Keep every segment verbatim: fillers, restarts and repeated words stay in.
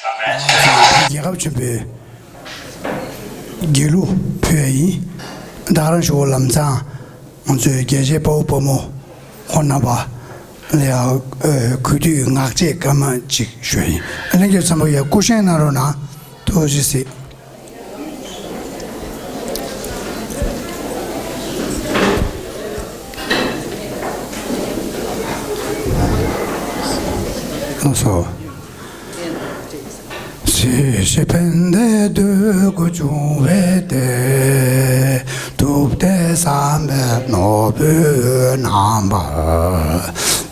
རྒྱལ་ཁབ་ཆེན་པོའི་དགེ་ལུགས་ཕུལ་ཡ་ཡིན། ད་ག་རང་ཞུ་བ་ལམ་སང་ང་ཚོའི་རྒྱལ་གཅེས་དཔའ་བོ་དཔའ་མོ་ཁོང་རྣམ་པ་ལ་ཡང་གུས་འདུད་ངག་བཅད་སྐར་མ་གཅིག་ཞུ་ཡ་ཡིན། ལྷན་རྒྱས་ཚང་མ་ཡ་སྐུ་བཞེངས་གནང་རོགས་གནང་། ཐུགས་རྗེ་གཟིགས། ལགས་སོ། སྲིད་ཞི་ཕན་བདེའི་འདོད་དགུ་འབྱུང་བའི་སྡེ། ཐུབ་བསྟན་བསམ་པའི་ནོར་བུས་རྣམ་པར།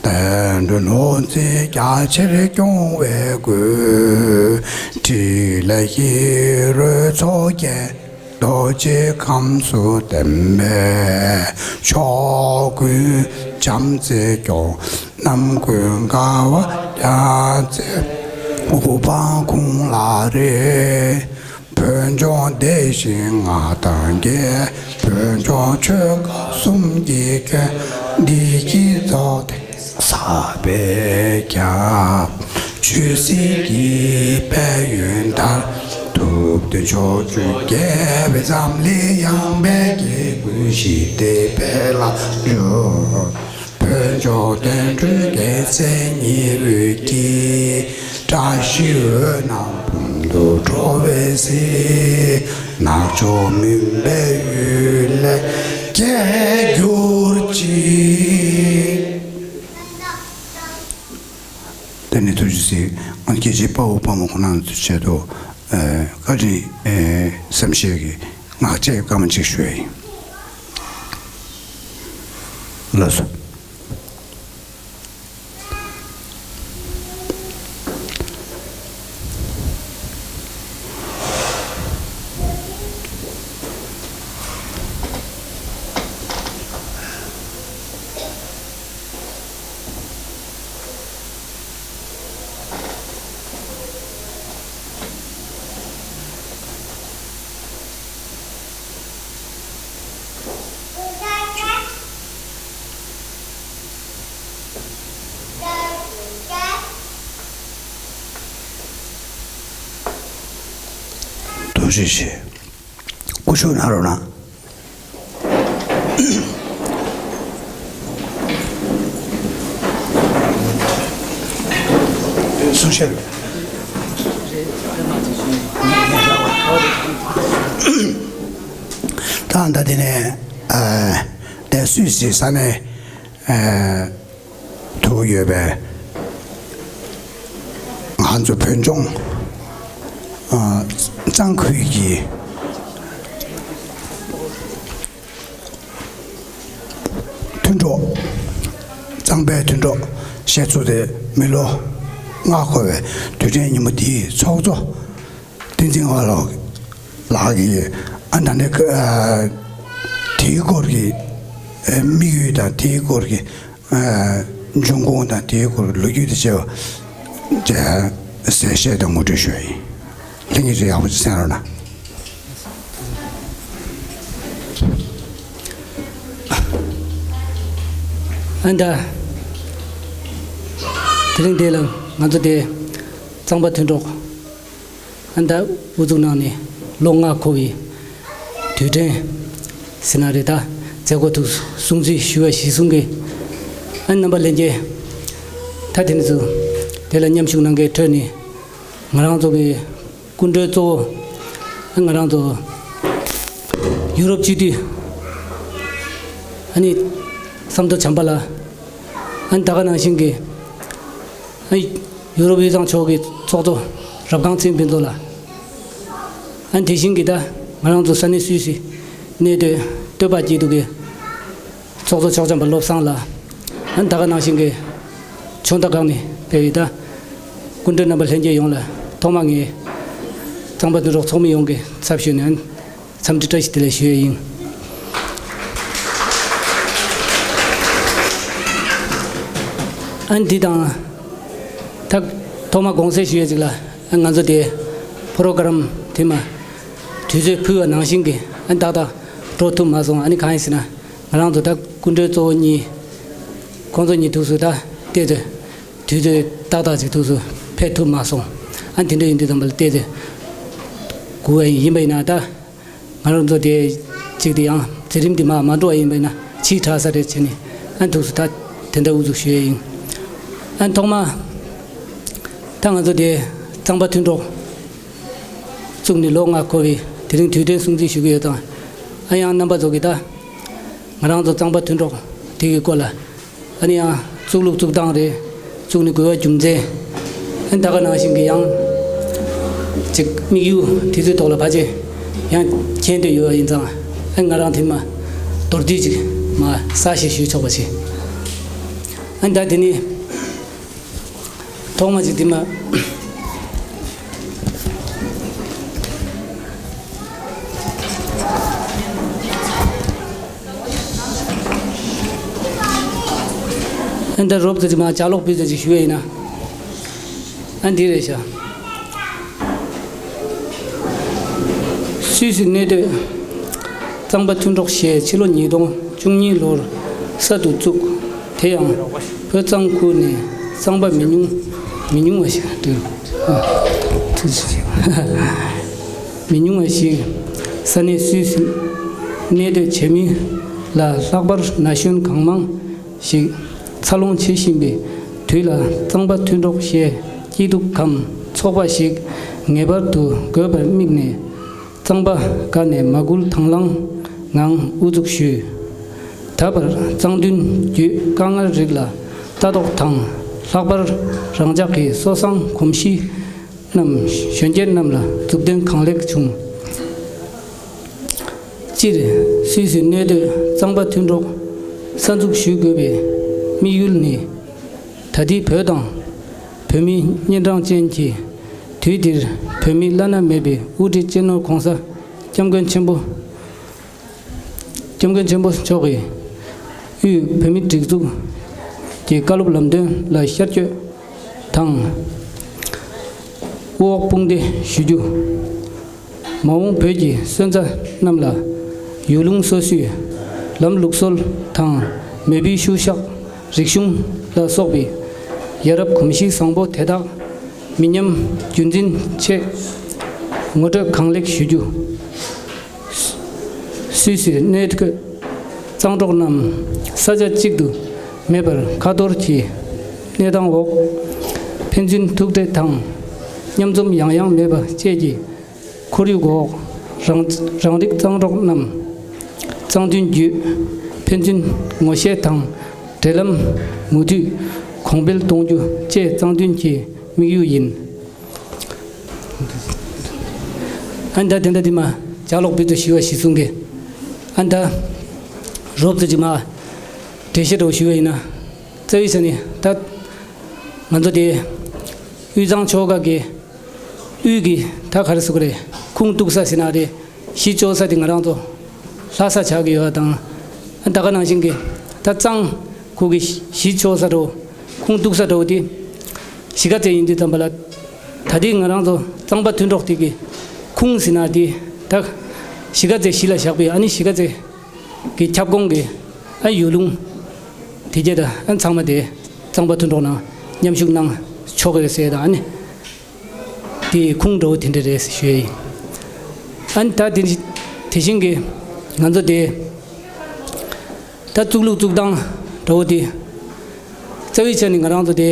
བསྟན་འགྲོ་ནོར་འཛིན་རྒྱ་ཆེར་སྐྱོང་བའི་སྒོས། ཕྲིན་ལས་ཤིང་རོལ་ཚོགས་རྒྱན། རྡོ་རྗེ་ཁམས་སུ་ལྡན་པའི། ཕྱོགས་ཀུན་བྱམས་བརྩེས་སྐྱོང་། རྣམ་ཀུན་དགའ་བ་རྒྱ་མཚོའི། དབུ་འཕང་ཁུངས་ལ་རེག། བོད་ལྗོངས་བདེ་ཞིང་མངའ་ཐང་རྒྱས། བོད་ལྗོངས་ཆོལ་ཁ་གསུམ་གྱི་དོན། བདེ་སྐྱིད་རྫོགས་ཏེ། ཟག་པའི་ཁྱབ། ཆོས་སྲིད་ཀྱི་དཔལ་ཡོན་དར། ཐུབ་བསྟན་ཕྱོགས་བཅུར་རྒྱས་པའི། འཛམ་གླིང་ཡངས་པའི་རྒྱལ་ཀུན་ཞི་བདེའི་དཔལ་ལ་འབྱོར། བོད་ལྗོངས་བསྟན་འགྲོའི་རྒྱལ་མཚན་ཉི་འོད་ཀྱིས། བཀྲ་ཤིས་འོད་རྣམས་འབུམ་དུ་འཕྲོ་བའི་གཟིས། ནག་ཕྱོགས་མུན་པའི་གཡུལ་ལས་རྒྱལ་གྱུར་ཅིག། དེ་ནས་ཐུགས་རྗེ་གཟིགས། ང་རྒྱལ་གཅེས་དཔའ་བོ་དཔའ་མོ་ཁོང་རྣམ་ཚོའི་ཆེད་དུ་ཨ་བཀའ་དྲིན་ཨ་བསམ་ཤེས་ཀྱི་ངག་བཅད་སྐར་མ་གཅིག་ཞུ་ཡ་ཡིན། ལགས་སོ། ཐུགས་རྗེ་ཆེ། སྐུ་ཞབས་ན་རོ་ན། གསུང་བཤད། ད་ལྟ་དེ་ནས་ཨ་དེ་སུད་སི་ས་གནས་ཨ་དུ་ཡོད་པའི་ང་ཚོ་བོད་ལྗོངས་ཨ་གཙང་ཁུལ་གྱི་མཐུན་གྲོགས། གཙང་པའི་མཐུན་གྲོགས་བཤད་ཚུལ་དེ་མི་ལོ་ལྔ་འཁོར་བའི་དུས་དྲན་ཉིན་མོ་འདིའི་ཚོགས་གཙོ་བསྟན་འཛིན་དབང་ལགས་ལགས་ཀྱིས་ཨ་ད་ནི་ཨ་དེའི་སྐོར་གྱི་ཨ་དམིགས་ཡུལ་དང་དེའི་སྐོར་གྱི་ཨ་འབྱུང་ཁུངས་དང་དེའི་སྐོར་གྱི་ལོ་རྒྱུས་དང་བཅས་པ་ཅིག་གསལ་བཤད་དང་ངོ་སྤྲོད་ཞུ་ཡ་ཡིན། ལྷན་རྒྱས་ཚོས་ཡག་པོ་ཅིག་གསན་རོགས་གནང་། ཨ་ད། དེ་རིང་འདི་ལ་ང་ཚོ་དེ་གཙང་པ་མཐུན་གྲོགས་ཨ་ད་དབུ་འཛུགས་གནང་ནས་ལོ་ལྔ་འཁོར་བའི་དུས་དྲན་ཟེར་ན་རེད། ད་མཛད་སྒོ་དུ་སྲུང་བརྩི་ཞུ་བ་གཞི་བཟུང་གི་ཨ་རྣམ་པ་ལྷན་རྒྱས་ད་དེ་ནས་ཚུར་དེ་ལ་མཉམ་ཞུགས་གནང་མཁན་ཁྲོད་ནས་ང་རང་ཚོ་གི་སྐུ་མགྲོན་གཙོ་བོ་ང་རང་ཚོ་ཡུ་རོབ་སྤྱི་འཐུས་ཨ་ནི་བསམ་མདོ་བྱམས་པ་ལགས། ཨ་ནི་ད་ག་ནང་བཞིན་གྱི་ཨ་ནི་ཡུ་རོབ་དབུས་གཙང་ཕྱོགས་ཀྱི་ཚོགས་གཙོ་རབ་སྒང་ཚེ་རིང་ཕུན་ཚོགས་ལགས། ཨ་ནི་དེ་བཞིན་གྱི་ད་ང་རང་ཚོ་ས་གནས་སུད་སི་གནས་སྡོད་སྟོད་པ་སྐྱིད་སྡུག་གི་ཚོགས་གཙོ་ཆོག་ཅམ་པ་བློ་བཟང་ལགས། ཨ་ནི་ད་ག་ནང་བཞིན་གྱི་ཕྱོགས་མཐའ་ཁག་ནས་ཕེབས་པའི་ད་སྐུ་མགྲོན་རྣམ་པ་ལྷན་རྒྱས་ཡོངས་ལ་ཐོག་མ་ངས་གཙང་པ་མཐུན་གྲོགས་ཚོགས་མི་ཡོངས་ཀྱི་ཚབ་ཞུས་ནས་འཚམས་འདྲི་བཀྲ་ཤིས་བདེ་ལེགས་ཞུ་ཡས་ཡིན། ཨ་ནི་འདི་དང་ད་ཐོག་མ་དགོངས་སེལ་ཞུ་ཡས་ཅིག་ལ་ཨ་ང་ཚོ་དེ་པོ་རོ་གྷ་རམ་དེ་མ་དུས་ཚོད་ཕུལ་བ་ནང་བཞིན་གྱི་ཨ་ནི་ཏག་ཏག་འགྲོ་ཐུབ་མ་སོང་། ཨ་ནི་གང་ཡིན་ཟེར་ན་ང་རང་ཚོ་ད་སྐུ་མགྲོན་གཙོ་བོ་གཉིས་ཁོང་ཚོ་གཉིས་ཐུགས་སུ་ད་བལྟས་ཏེ། དུས་ཚོད་ཏག་ཏག་ཅིག་ཐུགས་སུ་ཕེབས་ཐུབ་མ་སོང་། ཨ་དེ་འདྲ་ཡིན་དུས་ཙམ་པ་ལ་བལྟས་ཏེ་གོ་བ་ཡིན་པ་ཡིན་ན། ད་ང་རང་ཚོ་དེ་གཅིག་དེ་ཡང་འཛིན་རིམ་དེ་མ་མ་འགྲོ་བ་ཡིན་པ་ཡིན་ན་ཕྱིས་དྲག་ས་རེད་བྱས་ནས། ཨ་ཐུགས་སུ་ད་དེ་འདྲ་ཨུ་ཚུགས་ཞུ་ཡས་ཡིན། ཨ་ཐོག་མ་ད་ང་ཚོ་དེ་གཙང་པ་མཐུན་གྲོགས་བཙུགས་ནས་ལོ་ལྔ་འཁོར་བའི་དེ་རིང་དུས་དྲན་སྲུང་བརྩི་ཞུ་གི་ཡོད་ཙང་། ཨ་ཡང་རྣམ་པ་ཚོ་གིས་ད་ང་རང་ཚོ་གཙང་པ་མཐུན་གྲོགས་དེ་གི་སྐོར་ལ། ཨ་ནི་ཡང་བཙུགས་ལུགས་བཙུགས་སྟངས་རེད། བཙུགས་ནས་དགོས་པ་རྒྱུ་མཚན། ཨ་ནི་ད་ག་ནང་བཞིན་གྱི་ཡང་ཅིག་དམིགས་ཡུལ་དེ་ཚོའི་ཐོག་ལ་ཕལ་ཆེར་ཡང་མཁྱེན་འདོད་ཡོད་པ་ཡིན་ཙང་། ཨ་ནི་ང་རང་དེ་མ་མདོར་བསྡུས་ཅིག་མ་གསལ་བཤད་ཞུས་ཆོག་པ་བྱེད། ཨ་ནི་ད་དེ་ནི། ཐོག་མ་ཅིག་དེ་མ། ཨ་ནི་ད་རོབ་ཙམ་ཅིག་མ་ལྗགས་ཀློག་སྤུས་ཙམ་ཅིག་ཞུ་ཡས་ཡིན་ན། ཨ་ནི་འདི་རེད་ཤག་སུད་སི་གནས་སྡོད་གཙང་པ་མཐུན་གྲོགས་ཞེས་ཕྱི་ལོ་ཉིས་སྟོང་བཅུ་གཉིས་ལོར་གསར་དུ་བཙུགས། དེ་ཡང་བོད་གཙང་ཁུལ་ནས་གཙང་པ་མི་ཉུང་མི་ཉུང་བ་ཞིག་འདུག་མི་ཉུང་བ་ཞིག་ས་གནས་སུད་སི་གནས་སྡོད་བྱེད་མི་ལ་ལྷག་པར་ན་གཞོན་གང་མང་ཞིག་འཚར་ལོངས་བྱེད་བཞིན་པའི་དུས་ལ། གཙང་པ་མཐུན་གྲོགས་ཞེས་སྐྱིད་སྡུག་གམ་ཚོགས་པ་ཞིག་ངེས་པར་དུ་དགོས་པར་དམིགས་ནས། གཙང་པ་དགའ་ནས་མ་སྐུལ་དང་བླངས་ངང་དབུ་འཛུགས་ཞུས། ད་བར་གཙང་མཐུན་བརྒྱུད་དཀའ་ངལ་རིགས་ལ་ལྟ་རྟོག་དང་། ལྷག་པར་རང་ཅག་གི་སོ་སྲང་གོམས་གཤིས་རྣམས་གཞོན་སྐྱེས་རྣམས་ལ་མཛུབ་སྟོན་གང་ལེགས་བྱུང་། སྤྱིར་སུད་སི་གནས་སྡོད་གཙང་པ་མཐུན་གྲོགས་གསར་འཛུགས་ཞུ་དགོས་པའི་དམིགས་ཡུལ་ནི། ད་ལྟའི་བོད་དང་བོད་མིའི་གཉན་འཕྲང་ཅན་གྱི་དུས་འདིར་བོད་མིའི་བླ་ན་མེད་པའི་དབུ་ཁྲིད་སྤྱི་ནོར་༧གོང་ས་༧སྐྱབས་མགོན་ཆེན་པོ་༧སྐྱབས་མགོན་ཆེན་པོ་མཆོག་གིས་དབུས་བོད་མིའི་སྒྲིག་འཛུགས་ཀྱི་བཀའ་སློབ་ལམ་སྟོན་ལ་ཤར་བསྐྱོད་དང་དབུ་འོག་དཔུང་སྡེ་ཞུ་རྒྱུ། མ་འོངས་བོད་ཀྱི་སོན་རྩ་རྣམས་ལ་ཡུལ་ལུང་སོ་སོའི་ལམ་ལུགས་སྲོལ་དང་མེས་པོའི་ཤུལ་བཞག་རིག་གཞུང་ལ་སོགས་པའི་ཡ་རབས་གོམས་གཤིས་བཟང་པོ་དེ་དག་མི་ཉམས་རྒྱུན་འཛིན་ཆེད་ངོ་སྤྲོད་གང་ལེགས་ཞུ་རྒྱུ། སུད་སིར་གནས་འཁོད་གཙང་གྲོགས་རྣམས་ས་ཆ་གཅིག་ཏུ་མེད་པར་ཁ་ཐོར་གྱི་གནས་སྟངས་འོག་ཕན་ཚུན་ཐུག་འཕྲད་དང་མཉམ་འཛོམས་ཡང་ཡང་མེད་པ་བཅས་ཀྱི་ཁོར་ཡུག་འོག་རང་རང་རིགས་གཙང་གྲོགས་རྣམས་གཙང་མཐུན་བརྒྱུད་ཕན་ཚུན་ངོ་ཤེས་དང་འབྲེལ་ལམ་མུ་མཐུད་གོང་འཕེལ་གཏོང་རྒྱུ་བཅས་གཙང་མཐུན་གྱི་དམིགས་ཡུལ་ཡིན། ཨ་ནི་ད་དེ་འདྲ་དེ་མ་ལྗགས་ཀློག་སྤུས་ཚད་ཞུ་བ་ཞིག་གསུང་གི། ཨ་ནི་ད་རོབ་ཙམ་ཅིག་མ་འགྲེལ་བཤད་འདྲ་བོ་ཞུ་བ་ཡིན་ན། རྩ་བའི་ཆ་ནས་ད་ང་ཚོ་དེ་དབུས་གཙང་ཆོལ་ཁ་གི་དབུས་ཀྱི་ད་ག་རེ་ཟེར་དགོས་རེད། ཁུངས་གཏུགས་ས་ཟེར་ན་རེད། གཞི་གཅོག་ས་དེ་ང་རང་ཚོ་ལྷ་ས་ཆགས་ཀྱི་ཡོད་པ་དང་། ད་ག་ནང་བཞིན་གྱི་ད་གཙང་ཁུལ་གྱི་གཞི་གཅོག་ས་འདྲ་བོ། ཁུངས་གཏུགས་ས་འདྲ་བོ་དེ་གཞིས་ཀ་རྩེ་ཡིན་དུས་ཙམ་པ་ལ། ད་ལྟའི་ང་རང་ཚོ་གཙང་པ་མཐུན་གྲོགས་དེ་གི་ཁུངས་ཟེར་ན་དེ་ད་གཞིས་ཀ་རྩེ་གཞི་ལ་བཞག་པའི། ཨ་ནི་གཞིས་ཀ་རྩེ་གི་ཁྱབ་ཁོངས་ཀྱི་ཨ་ཡུལ་ལུང་དེ་གྱད་ད་ཨ་ཚང་མ་དེ་གཙང་པ་མཐུན་གྲོགས་ནང་མཉམ་ཞུགས་གནང་ཆོག་གི་རེད་ཟེར་དང་། ཨ་ནི་དེའི་ཁུངས་འདྲ་བོ་དེ་འདྲ་རེད་ཟེར་ཞུ་ཡ་ཡིན། ཨ་ནི་ད་དེ་དེ་བཞིན་གྱི་ང་ཚོ་དེ་ད་བཙུགས་ལུགས་བཙུགས་སྟངས་འདྲ་བོ་དེ། རྩ་བའི་ཆ་ནས་ང་རང་ཚོ་དེ་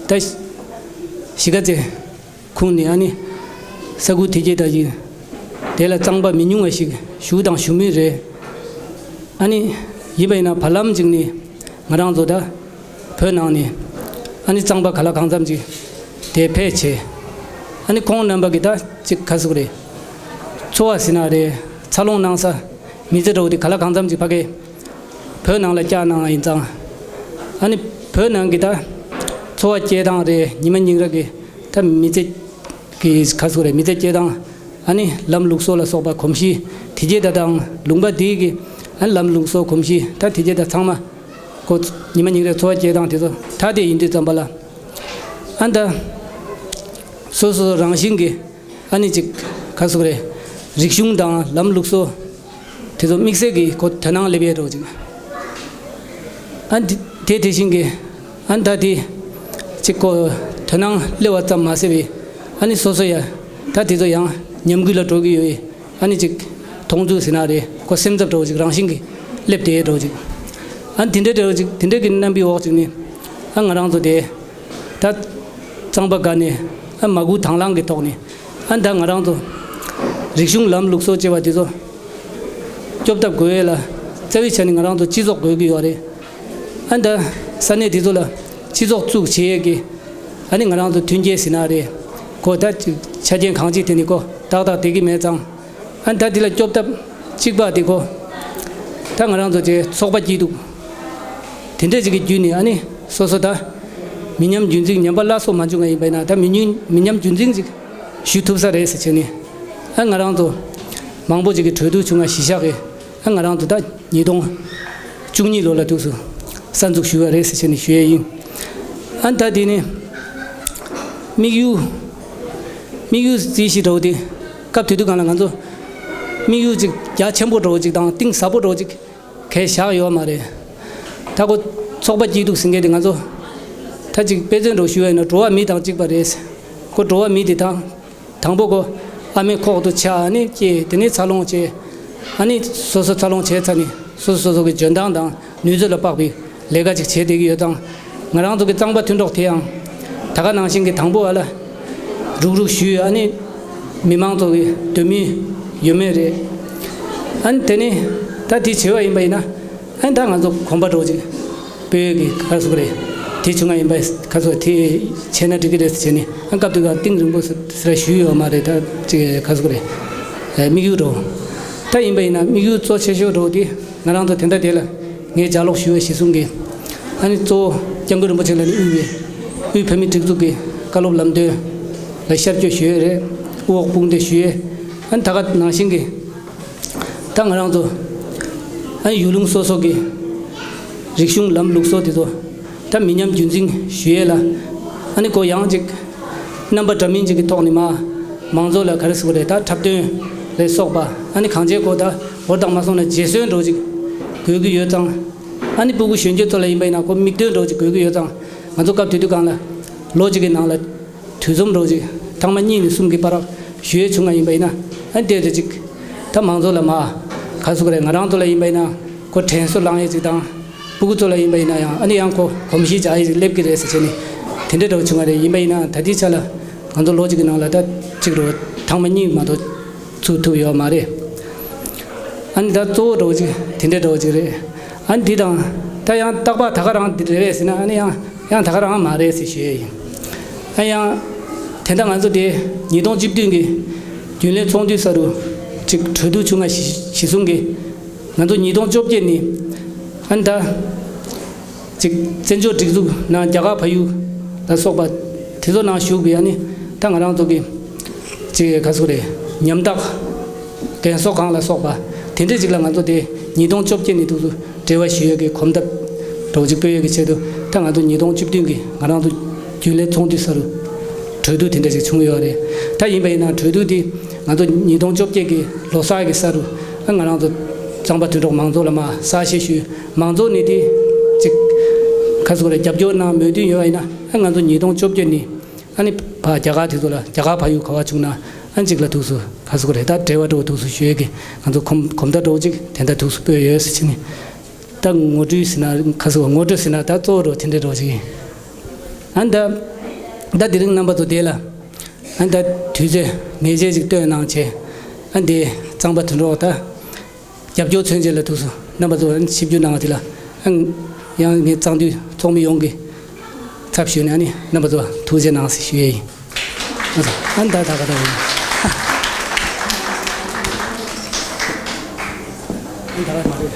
ད་གཞིས་ཀ་རྩེ་ཁུངས་ནས། ཨ་ནི་ས་ཁུལ་དེ་གྱད་ད་ཅིག་དེ་ལ་གཙང་པ་མི་ཉུང་བ་ཞིག་བཞུགས་དང་བཞུགས་མུས་རེད། ཨ་ནི་ཡིན་པ་ཡིན་ན་བར་ལམ་ཅིག་ནས་ང་རང་ཚོ་ད་བོད་ནང་ནས་ཨ་ནི་གཙང་པ་ག་ལ་གང་འཚམ་ཅིག་དེ་ཕེབས་བྱས། ཨ་ནི་ཁོང་རྣམ་པ་གི་ད་ཅིག་ག་ཟེར་དགོས་རེད། འཚོ་བ་ཟེར་ན་རེད། འཚར་ལོངས་གནང་ས་མི་ཚེ་འདྲ་བོ་དེ་ག་ལ་གང་འཚམ་ཅིག་ཕ་གི་བོད་ནང་ལ་བསྐྱལ་གནང་བ་ཡིན་ཙང་། ཨ་ནི་བོད་ནང་གི་ད་འཚོ་བ་སྐྱེལ་སྟངས་རེད། ཉི་མ་ཉིན་རེ་གི་ད་མི་ཚེ་གི་ག་ཟེར་དགོས་རེད། མི་ཚེ་སྐྱེལ་སྟངས། ཨ་ནི་ལམ་ལུགས་སྲོལ་ལ་སོགས་པ་གོམས་གཤིས་དེ་གྱད་ད་དང་། ལུང་པ་དེའི་གི་ཨ་ནི་ལམ་ལུགས་སྲོལ་གོམས་གཤིས་ད་དེ་གྱད་ད་ཚང་མ་ཁོ་ཉི་མ་ཉིན་རེ་འཚོ་བ་སྐྱེལ་སྟངས་དེ་ཚོ་ད་དེ་ཡིན་དུས་ཙམ་པ་ལ། ཨ་ནི་ད་སོ་སོ་རང་བཞིན་གྱི་ཨ་ནི་ཅིག་ག་ཟེར་དགོས་རེད། རིག་གཞུང་དང་ལམ་ལུགས་སྲོལ་དེ་ཚོ་དམིགས་བསལ་གྱི་ཁོ་དོ་སྣང་སླེབས་ཡས་འདྲ་བོ་ཅིག་ཨ་ནི་དེ་དེ་བཞིན་གྱི་ཨ་ནི་ད་དེ་ཅིག་ཁོ་དོ་སྣང་སླེབས་པ་ཙམ་མ་ཟད་པའི་ ཨ་ནི་སོ་སོ་ཡ་ད་དེ་ཚོ་ཡང་ཉམས་རྒུད་ལ་འགྲོ་གི་ཡོད། ཨ་ནི་ཅིག་མཐོང་ཚུལ་ཟེར་ན་རེད། ཁོ་སེམས་འཚབ་འདྲ་བོ་ཅིག་རང་བཞིན་གྱིས་སླེབས་བསྡད་འདྲ་བོ་ཅིག་ཨ་ནི་དེ་འདྲ་འདྲ་བོ་ཅིག་དེ་འདྲ་གི་རྣམ་པའི་འོག་ཅིག་ནས་ཨ་ང་རང་ཚོ་དེ་ད་གཙང་པ་དགའ་ནས་ཨ་མ་སྐུལ་དང་བླངས་ཀྱི་ཐོག་ནས་ཨ་ད་ང་རང་ཚོ་རིག་གཞུང་ལམ་ལུགས་སྲོལ་ཅེས་པ་དེ་ཚོ་སྐྱོབ་ཐབས་དགོས་ཡས་ལ་རྩ་བའི་ཆ་ནས་ང་རང་ཚོ་སྤྱི་ཚོགས་དགོས་ཀྱི་ཡོད་རེད། ཨ་ད་ས་གནས་དེ་ཚོ་ལ་སྤྱི་ཚོགས་བཙུགས་བྱེད་ཡས་ཀྱི་ཨ་ནི་ང་རང་ཚོ་མཐུན་རྐྱེན་ཟེར་ན་རེད། ཁོ་ད་ཅིག་ཆ་རྐྱེན་གང་ཅིག་དེ་ནི་ཁོ་ཏག་ཏག་བསྡད་ཀྱི་མེད་ཙང་། ཨ་ནི་ད་འདི་ལ་སྐྱོབ་ཐབས་གཅིག་པ་དེ་ཁོ་ད་ང་རང་ཚོ་ཅིག་ཚོགས་པ་སྐྱིད་སྡུག་དེ་འདྲ་ཅིག་གི་བརྒྱུད་ནས་ཨ་ནི་སོ་སོ་ད་མི་ཉམས་རྒྱུན་འཛིན་ཉམས་པ་སླར་གསོ་མ་བྱུང་བ་ཡིན་པ་ཡིན་ན་ད་མི་ཉམས་མི་ཉམས་རྒྱུན་འཛིན་ཅིག་ཞུ་ཐུབ་ས་རེད་ཟེར་བྱས་ནས་ཨ་ང་རང་ཚོ་མང་པོ་ཅིག་གི་གྲོས་བསྡུར་བྱུང་བ་གཞི་བཞག་གི་ཨ་ང་རང་ཚོ་ད་ཉིས་སྟོང་བཅུ་གཉིས་ལོ་ལ་དུས་སུ་གསར་འཛུགས་ཞུས་པ་རེད་ཟེར་བྱས་ནས་ཞུ་ཡས་ཡིན། ཨ་ནི་ད་དེ་ནས་དམིགས་ཡུལ་དམིགས་ཡུལ་རྩིས་གཞི་འདྲ་བོ་དེ་སྐབས་དེ་དུས་སྒང་ལ་ང་ཚོ་དམིགས་ཡུལ་ཅིག་རྒྱ་ཆེན་པོ་འདྲ་བོ་ཅིག་དང་གཏིང་ཟབ་པོ་འདྲ་བོ་ཅིག་གས་བཞག་ཡོད་མ་རེད། ད་ཁོ་ཚོགས་པ་སྐྱིད་སྡུག་ཟེར་མཁན་དེ་ང་ཚོ་ད་ཅིག་དཔེ་མཚོན་འདྲ་བོ་ཞུ་བ་ཡིན་ན་འགྲོ་བ་མི་དང་གཅིག་པ་རེད། ཁོ་འགྲོ་བ་མི་དེ་དང་དང་པོ་ཁོ་ཨ་མའི་ཁོག་ཏུ་ཆགས་ཨ་ནི་སྐྱེས་དེ་ནས་འཚར་ལོངས་བྱས། ཨ་ནི་སོ་སོ་འཚར་ལོངས་བྱས་ཚར་ནས་སོ་སོ་སོ་སོ་གི་འཇོན་ཐང་དང་ནུས་ཚོད་ལ་དཔག་པའི་ལས་ཀ་ཅིག་བྱེད་བསྡད་ཀྱི་ཡོད་ཙང་། ང་རང་ཚོ་གི་གཙང་པ་མཐུན་གྲོགས་དེ་ཡང་ད་ག་ནང་བཞིན་གྱི་དང་པོ་ཨ་ལ་རུག་རུག་ཞུས། ཨ་ནི་མི་མང་ཚོ་གི་འདོད་མོས་ཡོད་མེད་རེད། ཨ་ནི་དེ་ནས་ད་དེ་བྱས་པ་ཡིན་པ་ཡིན་ན་ཨ་ནི་ད་ང་ཚོ་གོམ་པ་འདྲ་བོ་ཅིག་སྤོས་ཀྱི་ག་རེ་ཟེར་དགོས་རེད། དེ་བྱུང་བ་ཡིན་པ་ག་རེ་ཟེར་དེ་བྱས་ན་འགྲིག་གི་རེད་ཟེར་བྱས་ནས་ཨ་སྐབས་དེ་ག་གཏིང་རིང་པོ་ཟེར་ཟེར་ཞུས་ཡོད་མ་རེད། ད་ཅིག་ག་རེ་ཟེར་དགོས་རེད། དམིགས་ཡུལ་འདྲ་བོ་ད་ཡིན་པ་ཡིན་ན་དམིགས་ཡུལ་གཙོ་ཆེ་ཤོས་འདྲ་བོ་དེ་ང་རང་ཚོ་དེ་འདྲ་དེ་ལ། ངས་ལྗགས་ཀློག་ཞུ་བའི་གཞི་བཟུང་གིས། ཨ་ནི་གཙོ་བོ་སྐྱབས་མགོན་རིན་པོ་ཆེ་ལ་ནི་དབུས་པའི་དབུས་བོད་མིའི་སྒྲིག་འཛུགས་ཀྱི་བཀའ་སློབ་ལམ་སྟོན་ལ་ཤར་བསྐྱོད་ཞུ་ཡས་རེད། དབུ་འོག་དཔུང་སྡེ་ཞུ་ཡས། ཨ་ནི་ད་ག་ནང་བཞིན་གྱི་ད་ང་རང་ཚོ་ཨ་ནི་ཡུལ་ལུང་སོ་སོ་གི་རིག་གཞུང་ལམ་ལུགས་སྲོལ་དེ་ཚོ་ད་མི་ཉམས་རྒྱུན་འཛིན་ཞུ་ཡས་ལ་ཨ་ནི་གོ་ཡང་ཅིག་རྣམ་པ་འདྲ་མིན་ཅིག་གི་ཐོག་ནས་མ་མང་ཚོགས་ལ་ག་རེ་ཟེར་དགོས་རེད། ད་འཁྲབ་སྟོན་ལས་སོགས་པ་ཨ་ནི་གང་ཅིའི་སྐོར་ད་འོར་དང་མ་སོང་ན་རྗེས་སོན་འདྲ་བོ་ཅིག་དགོས་ཀྱི་ཡོད་ཙང་། ཨ་ནི་སྤུ་གུ་གཞོན་སྐྱེས་ཚོ་ལ་ཡིན་པ་ཡིན་ན་ཁོ་མིག་སྟོན་འདྲ་བོ་ཅིག་དགོས་ཀྱི་ཡོད་ཙང་། ང་ཚོ་སྐབས་དེ་དུས་སྒང་ལ་ལོ་གཅིག་གི་ནང་ལ་དུས་ཚོད་འདྲ་བོ་ཅིག་ཐེངས་མ་གཉིས་ནས་གསུམ་གྱི་བར་ཞུ་ཡས་བྱུང་བ་ཡིན་པ་ཡིན་ན། ཨ་ནི་དེ་དེ་ཅིག་ད་མང་ཚོགས་ལ་མ་ག་རེ་ཟེར་དགོས་རེད། ང་རང་ཚོ་ལ་ཡིན་པ་ཡིན་ན་ཁོ་དྲན་གསོ་བསླང་ཡས་ཅིག་དང་། སྤུ་གུ་ཚོ་ལ་ཡིན་པ་ཡིན་ན་ཡང་ཨ་ནི་ཡང་ཁོ་གོམས་གཤིས་འཇགས་ཡས་ཅིག་སླེབས་ཀྱི་རེད་ཟེར་བྱས་ནས་དེ་འདྲ་འདྲ་བོ་བྱུང་བ་རེད། ཡིན་པ་ཡིན་ན་ད་ལྟའི་ཆ་ལ་ང་ཚོ་ལོ་གཅིག་གི་ནང་ལ་ད་གཅིག་རུ་ཐེངས་མ་གཉིས་མ་གཏོགས་ཚུགས་ཐུབ་ཡོད་མ་རེད། ཨ་ནི་ད་གཙོ་བོ་འདྲ་བོ་ཅིག་དེ་འདྲ་འདྲ་བོ་ཅིག་རེད། ཨ་ནི་འདི་དང་ད་ཡང་རྟག་པར་ད་ག་རང་འདི་རེད་རེད་ཟེར་ན་ཨ་ནི་ཡང་ཡང་ད་ག་རང་མ་རེད་ཟེར་ཞུ་ཡས་ཡིན། ཨ་ཡང་དེ་འདྲ་ང་ཚོ་དེ་ཉིས་སྟོང་བཅུ་བདུན་གྱི་རྒྱུན་ལས་ཚོགས་འདུའི་ས་རུ་ཅིག་གྲོས་བསྡུར་བྱུང་བ་གཞི་གཞི་བཟུང་གིས་ང་ཚོ་ཉིས་སྟོང་བཅོ་བརྒྱད་ནས་ཨ་ནི་ད། ཅིག་བཙན་བྱོལ་སྒྲིག་འཛུགས་ནང་རྒྱ་གར་ཕ་ཡུལ་ལ་སོགས་པ་དེ་ཚོ་ནང་ཞུགས་པའི་ཨ་ནི་ད་ང་རང་ཚོ་གི་ཅིག་ག་ཟེར་རེད། ཉམ་ཐག་རྒན་གསོ་ཁང་ལ་སོགས་པ་དེ་འདྲས་ཅིག་ལ་ང་ཚོ་དེ་ཉིས་སྟོང་བཅོ་བརྒྱད་ནས་འདུག་སུ་འབྲེལ་བ་ཞུ་ཡས་ཀྱི་གོམ་སྟབས་འདྲ་བོ་ཅིག་སྤོ་ཡས་ཀྱི་ཆེད་དུ་ད་ང་ཚོ་ཉིས་སྟོང་བཅུ་བདུན་གྱི་ང་རང་ཚོ་རྒྱུན་ལས་ཚོགས་འདུའི་ས་རུ་གྲོས་བསྡུར་དེ་འདྲ་ཅིག་བྱུང་ཡོད་རེད། ད་ཡིན་པ་ཡིན་ན་གྲོས་བསྡུར་དེ་ང་ཚོ་ཉིས་སྟོང་བཅོ་བརྒྱད་ཀྱི་ལོ་གསར་གྱི་ས་རུ་ང་རང་ཚོ་གཙང་པ་དོན་གྲོགས་མང་ཚོགས་ལ་མ་གསལ་བཤད་ཞུས། མང་ཚོགས་ནས་དེ་ཅིག་ག་ཟེར་དགོས་རེད། རྒྱབ་སྐྱོར་གནང་མོས་མཐུན་ཡོད་པ་ཡིན་ན་ཨ་ང་ཚོ་ཉིས་སྟོང་བཅོ་བརྒྱད་ནས་ཨ་ནི་ཕ་རྒྱ་གར་དེ་ཚོ་ལ་རྒྱ་གར་ཕ་ཡུལ་ག་བ་བྱུང་ན་ཨ་གཅིག་ལ་ཐུགས་སུ་ག་ཟེར་དགོས་རེད། ད་འབྲེལ་བ་འགྲོ་ཐུགས་སུ་ཞུ་ཡས་ཀྱི་ང་ཚོ་གོམ་གོམ་བརྡ་འགྲོ་ཅིག་དེ་འདྲ་ཐུགས་སུ་སྤོས་ཡོད་ཟེར་ཕྱིན་ནས་ད་ངོ་སྤྲོད་ཟེར་ན་ག་ཟེར་དགོས། ངོ་སྤྲོད་ཟེར་ན་ད་གཙོ་བོ་འགྲོ་དེ་འདྲ་འགྲོ་ཅིག་ཡིན། ཨ་ནི་ད་ད་དེ་རིང་རྣམ་པ་ཚོ་དེ་ལ་ཨ་ནི་ད་དུས་ཚོད་ངེས་ཅན་ཅིག་བཏོན་གནང་བྱས་ཨ་ནི་དེ་གཙང་པ་དོན་གྲོགས་ད། རྒྱབ་སྐྱོར་མཚོན་བྱེད་ལ་ཐུགས་སུ་རྣམ་པ་ཚོ་ཆིབས་བསྒྱུར་གནང་བ་དེ་ལ་ཡང་ངས་གཙང་འདུས་ཚོགས་མི་ཡོངས་ཀྱི་ཚབ་ཞུས་ནས་ཨ་ནི་རྣམ་པ་ཚོ་ཐུགས་རྗེ་གནང་ཞེས་ཞུ་ཡས་ཡིན། ཨ་ད་ད་ག་ད་ཡིན། ད་ག་མ་རེད།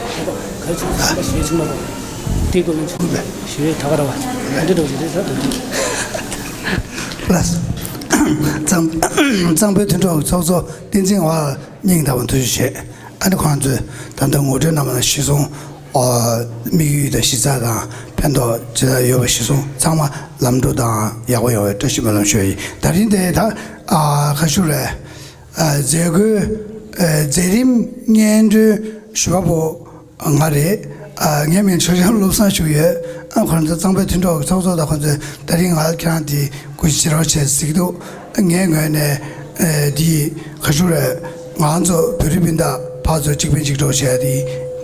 ད་ག་ཚོད་ཞུ་ཡས་ཆུང་མ་རེད། དེ་གོ་ལན་ཆུང་མ་ཞུ་ཡས་ད་ག་ར་བ་འདི་འགྲོ་ཞེས་རེད་ད་དུ། ལགས། གཙང་གཙང་པོའི་དོན་གྲོགས་ཚོགས་གཙོ་བསྟན་འཛིན་ཝ་སྙིང་ཐག་པ་ཐུགས་རྗེ་ཆེ། ཨ་ནི་ཁོང་ཚོས་ད་ལྟ་ངོ་སྤྲོད་གནང་བ་ལ་གཞི་བཟུང་། ཨོ། དམིགས་ཡུལ་དང་གཞི་རྩ་དང་ཕན་ཐོགས་ཇི་ལྟར་ཡོད་པ་གཞི་བཟུང་ཚང་མ་ལམ་འགྲོ་དང་ཡག་པོ་ཡོང་བའི་བཀྲ་ཤིས་སྨོན་ལམ་ཞུ་ཡ་ཡིན། ད་རིང་དེ་ད་ཨ་ཁ་ཤུ་རེད། ཨ་མཛད་སྒོའི་ཨ་མཛད་རིམ་སྙན་སྒྲོན་ཞུ་བ་པོ་ང་རེད། ཨ་ངའི་མིང་ཆོས་འཆམ་བློ་བཟང་ཞུ་ཡོད། ཨ་ཁོ་རང་ཚོ་གཙང་པོའི་མཐུན་གྲོགས་ཀྱི་ཚོགས་གཙོ་དང་ཁོ་ཚོས་ད་རིང་ང་ཁྱེད་རང་དེ་སྐུ་ཞབས་ཕྱིར་རོགས་བྱས་ཟེར་གྱི་འདུག་ངའི་ངོས་ནས་ཨ་འདི་ག་ཞུ་རེད། ང་ཚོ་བོད་རིགས་སྤུན་ཟླ་ཕར་ཚུར་གཅིག་ཕན་གཅིག་གྲོགས་བྱས་ཏེ་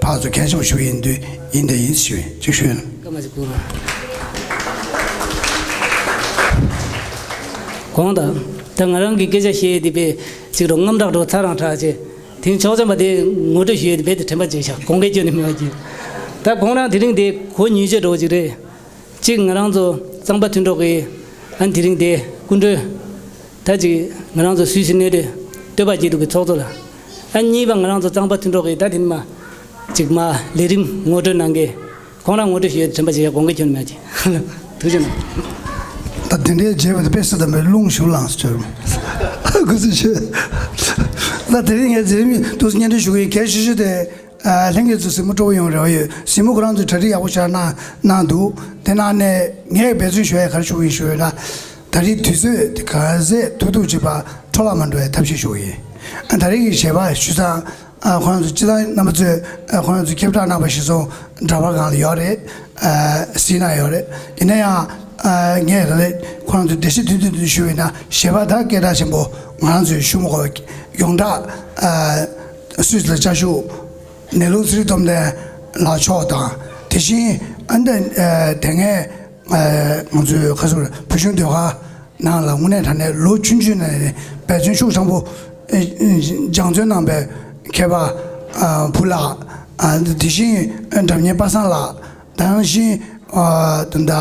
ཕར་ཚུར་གལ་ཆེན་པོ་ཞུ་ཡིན་དུས་ཡིན་དང་ཡིན་ཞུ་ཡིན་གཅིག་ཞུ་ཡིན། སྐར་མ་གཅིག་སྒུག་རོགས། དགོངས་དག་ད་ང་རང་གི་སྐད་ཆ་བཤད་ཡས་དེ་དཔེ་གཅིག་རོ་རྔམ་དྲག་འགྲོ་ཚ་རང་དྲག་ཅེས། དེང་ཆོག་མཆན་པ་དེ་ངོ་སྤྲོད་ཞུ་ཡས་དེ་རྦད་དེ་དྲན་པ་བརྗེད་ཤག་དགོངས་འགལ་སྐྱོན་ནི་མེད་པ་གྱིས། ད་ཁོང་རང་དེ་རིང་དེ་གོ་ཉིས་བརྗོད་འགྲོ་གཅིག་རེད། གཅིག་ང་རང་ཚོ་གཙང་པ་མཐུན་གྲོགས་ཀྱི་ཨ་ནི་དེ་རིང་དེ་སྐུ་མགྲོན། ད་ཅིག་ང་རང་ཚོ་སུད་སི་གནས་སྡོད་སྟོད་པ་སྐྱིད་སྡུག་གི་ཚོགས་གཙོ་ལ། ཨ་གཉིས་པ་ང་རང་ཚོ་གཙང་པ་མཐུན་གྲོགས་ཀྱི་ད་དེ་ནི་མ་ཅིག་མ་ལས་རིམ་ངོ་སྤྲོད་གནང་མཁན། ཁོང་རང་ངོ་སྤྲོད་ཞུ་ཡས་དྲན་པ་བརྗེད་ཡས་དགོངས་འགལ་སྐྱོན་མེད་ཀྱི། ཐུགས་རྗེ་གནང་། ད་དེ་འདྲའི་བརྗེད་པ་དེ་དཔེ་སྲིད་དམ་པའི་རླུང་ཞུགས་ལངས་སུ་གྱུར། སྐུ་གཟུགས་ཆེ། ད་དེ་རིང་ངས་འཛིན་རིམ་དུ་སྙན་སྒྲོན་ཞུ་གི་ཡིན། གལ་ཆེ་ཤོས་དེ་ཨ་ལྷན་རྒྱས་ཚོ་གཟིགས་མོ་སྤྲོ་པོ་ཡོང་རེ་བ་ཡོད། གཟིགས་མོ་ཁོ་རང་ཚོས་གྲ་སྒྲིག་ཡག་པོ་ཞིག་གནང་གནང་འདུག་དེ་ནང་ནས་ངས་འབད་བརྩོན་ཞུ་ཡས་ག་རེ་ཞུ་གི་ཡིན་ཞུ་ཡོད་ན། ད་རེས་དུས་ཚོད་དེ་ག་ཚད་ཐུབ་ཐུབ་བྱེད་པ་འཕྲོ་བརླག་མ་འགྲོ་བའི་ཐབས་ཤེས་ཞུ་གི་ཡིན། ཨ་ད་རེས་ཀྱི་བྱེད་པ་ཞུ་ཙང་། ཨ་ཁོ་རང་ཚོ་སྤྱི་བཏང་རྣམ་པ་ཚོས་ཨ་ཁོ་རང་ཚོ་ཁྱབ་བསྒྲགས་གནང་པ་གཞིར་བཟུང་འདྲ་པར་སྒང་ལ་ཡོད་རེད། ཨ་གཟིགས་གནང་ཡོད་རེད། ཡིན་ན་ཡང་ཨ་ངས་ད་ལྟ་ཁོ་རང་ཚོ་འགྲེལ་བཤད་བསྟུན་བསྟུན་བསྟུན་ཞུས་པ་ཡིན་ན་གཞས་པ་དག་སྐད་གྲགས་ཆེན་པོ་ང་རང་ཚོས་ཞུ་མ་དགོས་པ་ཡོངས་གྲགས་ཨ་སུད་སི་ལ་བཅའ་བཞུགས་ནེ་ལུང་ཚེ་རིང་སྟོབས་ལྡན་ལགས་མཆོག་དང་དེ་བཞིན་ཨ་འདི་ཨ་དེ་སྔའི་ཨ་ང་ཚོའི་ཁ་སང་བོད་གཞུང་ཟློས་གར། ནང་ལ་དངོས་གནས་དྲང་གནས་ལོ་ཆུང་ཆུང་ནས་འབད་བརྩོན་ཤུགས་ཆེན་པོ་ཨེ་ཨེ་སྦྱང་བརྩོན་གནང་པའི་མཁས་པ་ཨ་བུ་ལགས། ཨ་དེ་བཞིན་སྒྲ་སྙན་པ་སངས་ལགས། དེ་བཞིན་ཨ་ད་ལྟ་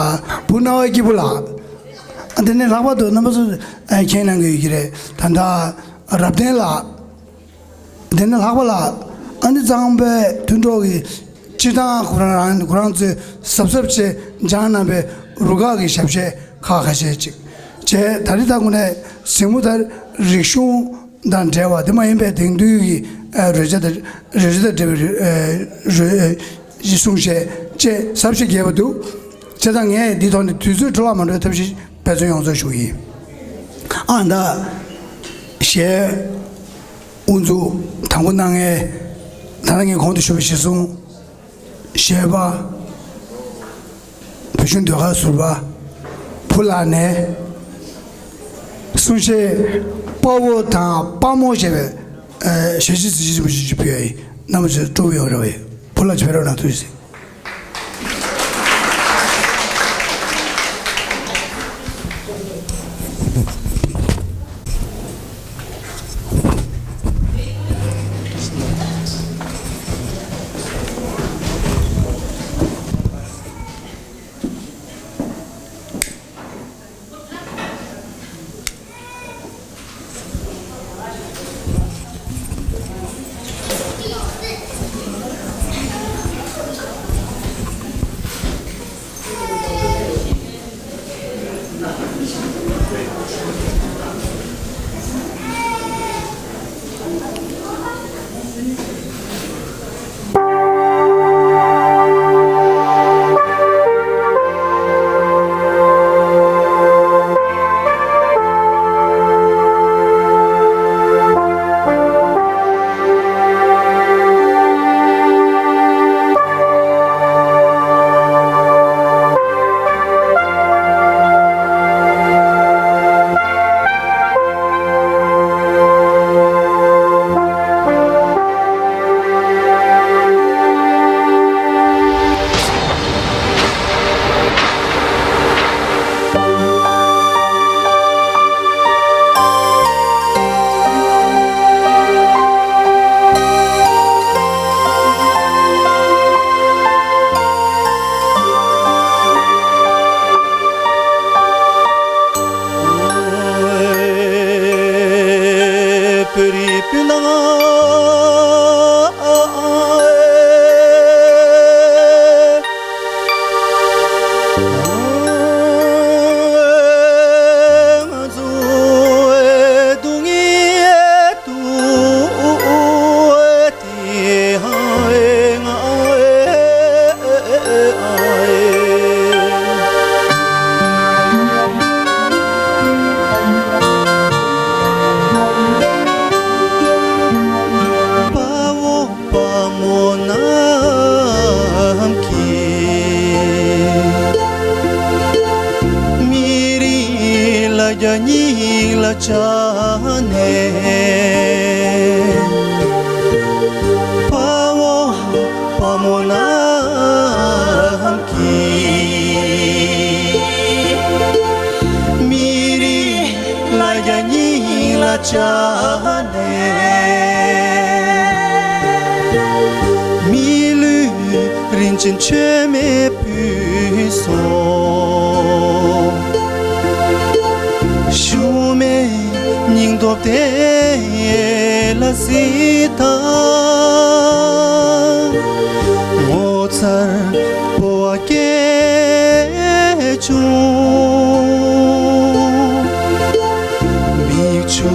བུ་སྣང་བ་སྐྱིད་པོ་ལགས། ཨ་དེ་ནས་ལྷག་པར་དུ་རྣམ་པ་ཚོ་ཨ་མཁྱེན་གནང་གི་ཡོད་ཀྱི་རེད། ད་ལྟ་རབ་བརྟན་ལགས། དེ་ནས་ལྷག་པ་ལ་ཨ་ནི་གཙང་པའི་མཐུན་གྲོགས་ཀྱི་སྤྱིར་བཏང་ཁོ་རང་རང་ཁོ་རང་ཚོས་གཟབ་གཟབ་བྱས་སྦྱངས་གནང་པའི་རུ་ཁག་གི་ཞབས་ཕྱི་ཁག་ཁ་ཤས་ཅིག་བྱས། ད་རེས་ད་དངོས་གནས་གཟིགས་མོ་དང་རིག་གཞུང་དང་འབྲེལ་བ་དེ་མ་ཡིན་པའི་དེང་དུས་ཀྱི་ཨ་རོལ་ཆ་དང་རོལ་ཆ་དང་འབྲེལ་བའི་རོལ་ཨ་རོལ་གསུང་བཤད་བཅས་ཟབ་ཞིང་རྒྱས་པ་འདུག་བྱས་ཙང་ངས་འདིའི་ཐོག་ནས་དུས་ཚོད་འཕྲོ་བརླག་མ་འགྲོ་བའི་ཐབས་ཤེས་འབད་བརྩོན་ཡོངས་རྫོགས་ཞུ་གི་ཡིན། ཨ་ད་གཞས། དབུ་འཛུགས་དང་པོ་གནང་མཁན། ད་ལྟ་ངས་གོང་དུ་ཞུས་པ་གཞིར་བཟུང་། གཞས་པ། བོད་གཞུང་ཟློས་གར་ཟུར་པ། བུ་ལགས་ནས། གསུང་བཤད་དཔའ་བོ་དང་དཔའ་མོ་ཞེས་པའི་ཨ་ཞལ་བཞེས་གཟི་བརྗིད་ཆེན་པོ་ཞིག་ཅིག་ཕུལ་ཡ་ཡིན། རྣམ་པ་ཚོས་སྤྲོ་པོ་ཡོང་རེ་བ་ཡོད། བུ་ལགས་ཕེབས་རོགས་གནང་། ཐུགས་རྗེ་ཆེ། ལ་བཅར་ནས། དཔའ་བོ་དཔའ་མོ་རྣམས་ཀྱིས། མི་རིགས་ལ་རྒྱ་གཉིས་ལ་བཅར་ནས། མི་ལུས་རིན་ཆེན་མཆོད་མེ་ཕུལ་སོང་། ཤུགས་མེད་སྙིང་སྟོབས་དེ་ལ་གཟིགས་དང་། ངོ་མཚར་འཕོ་བ་སྐྱེས་བྱུང་། མིག་ཆུ་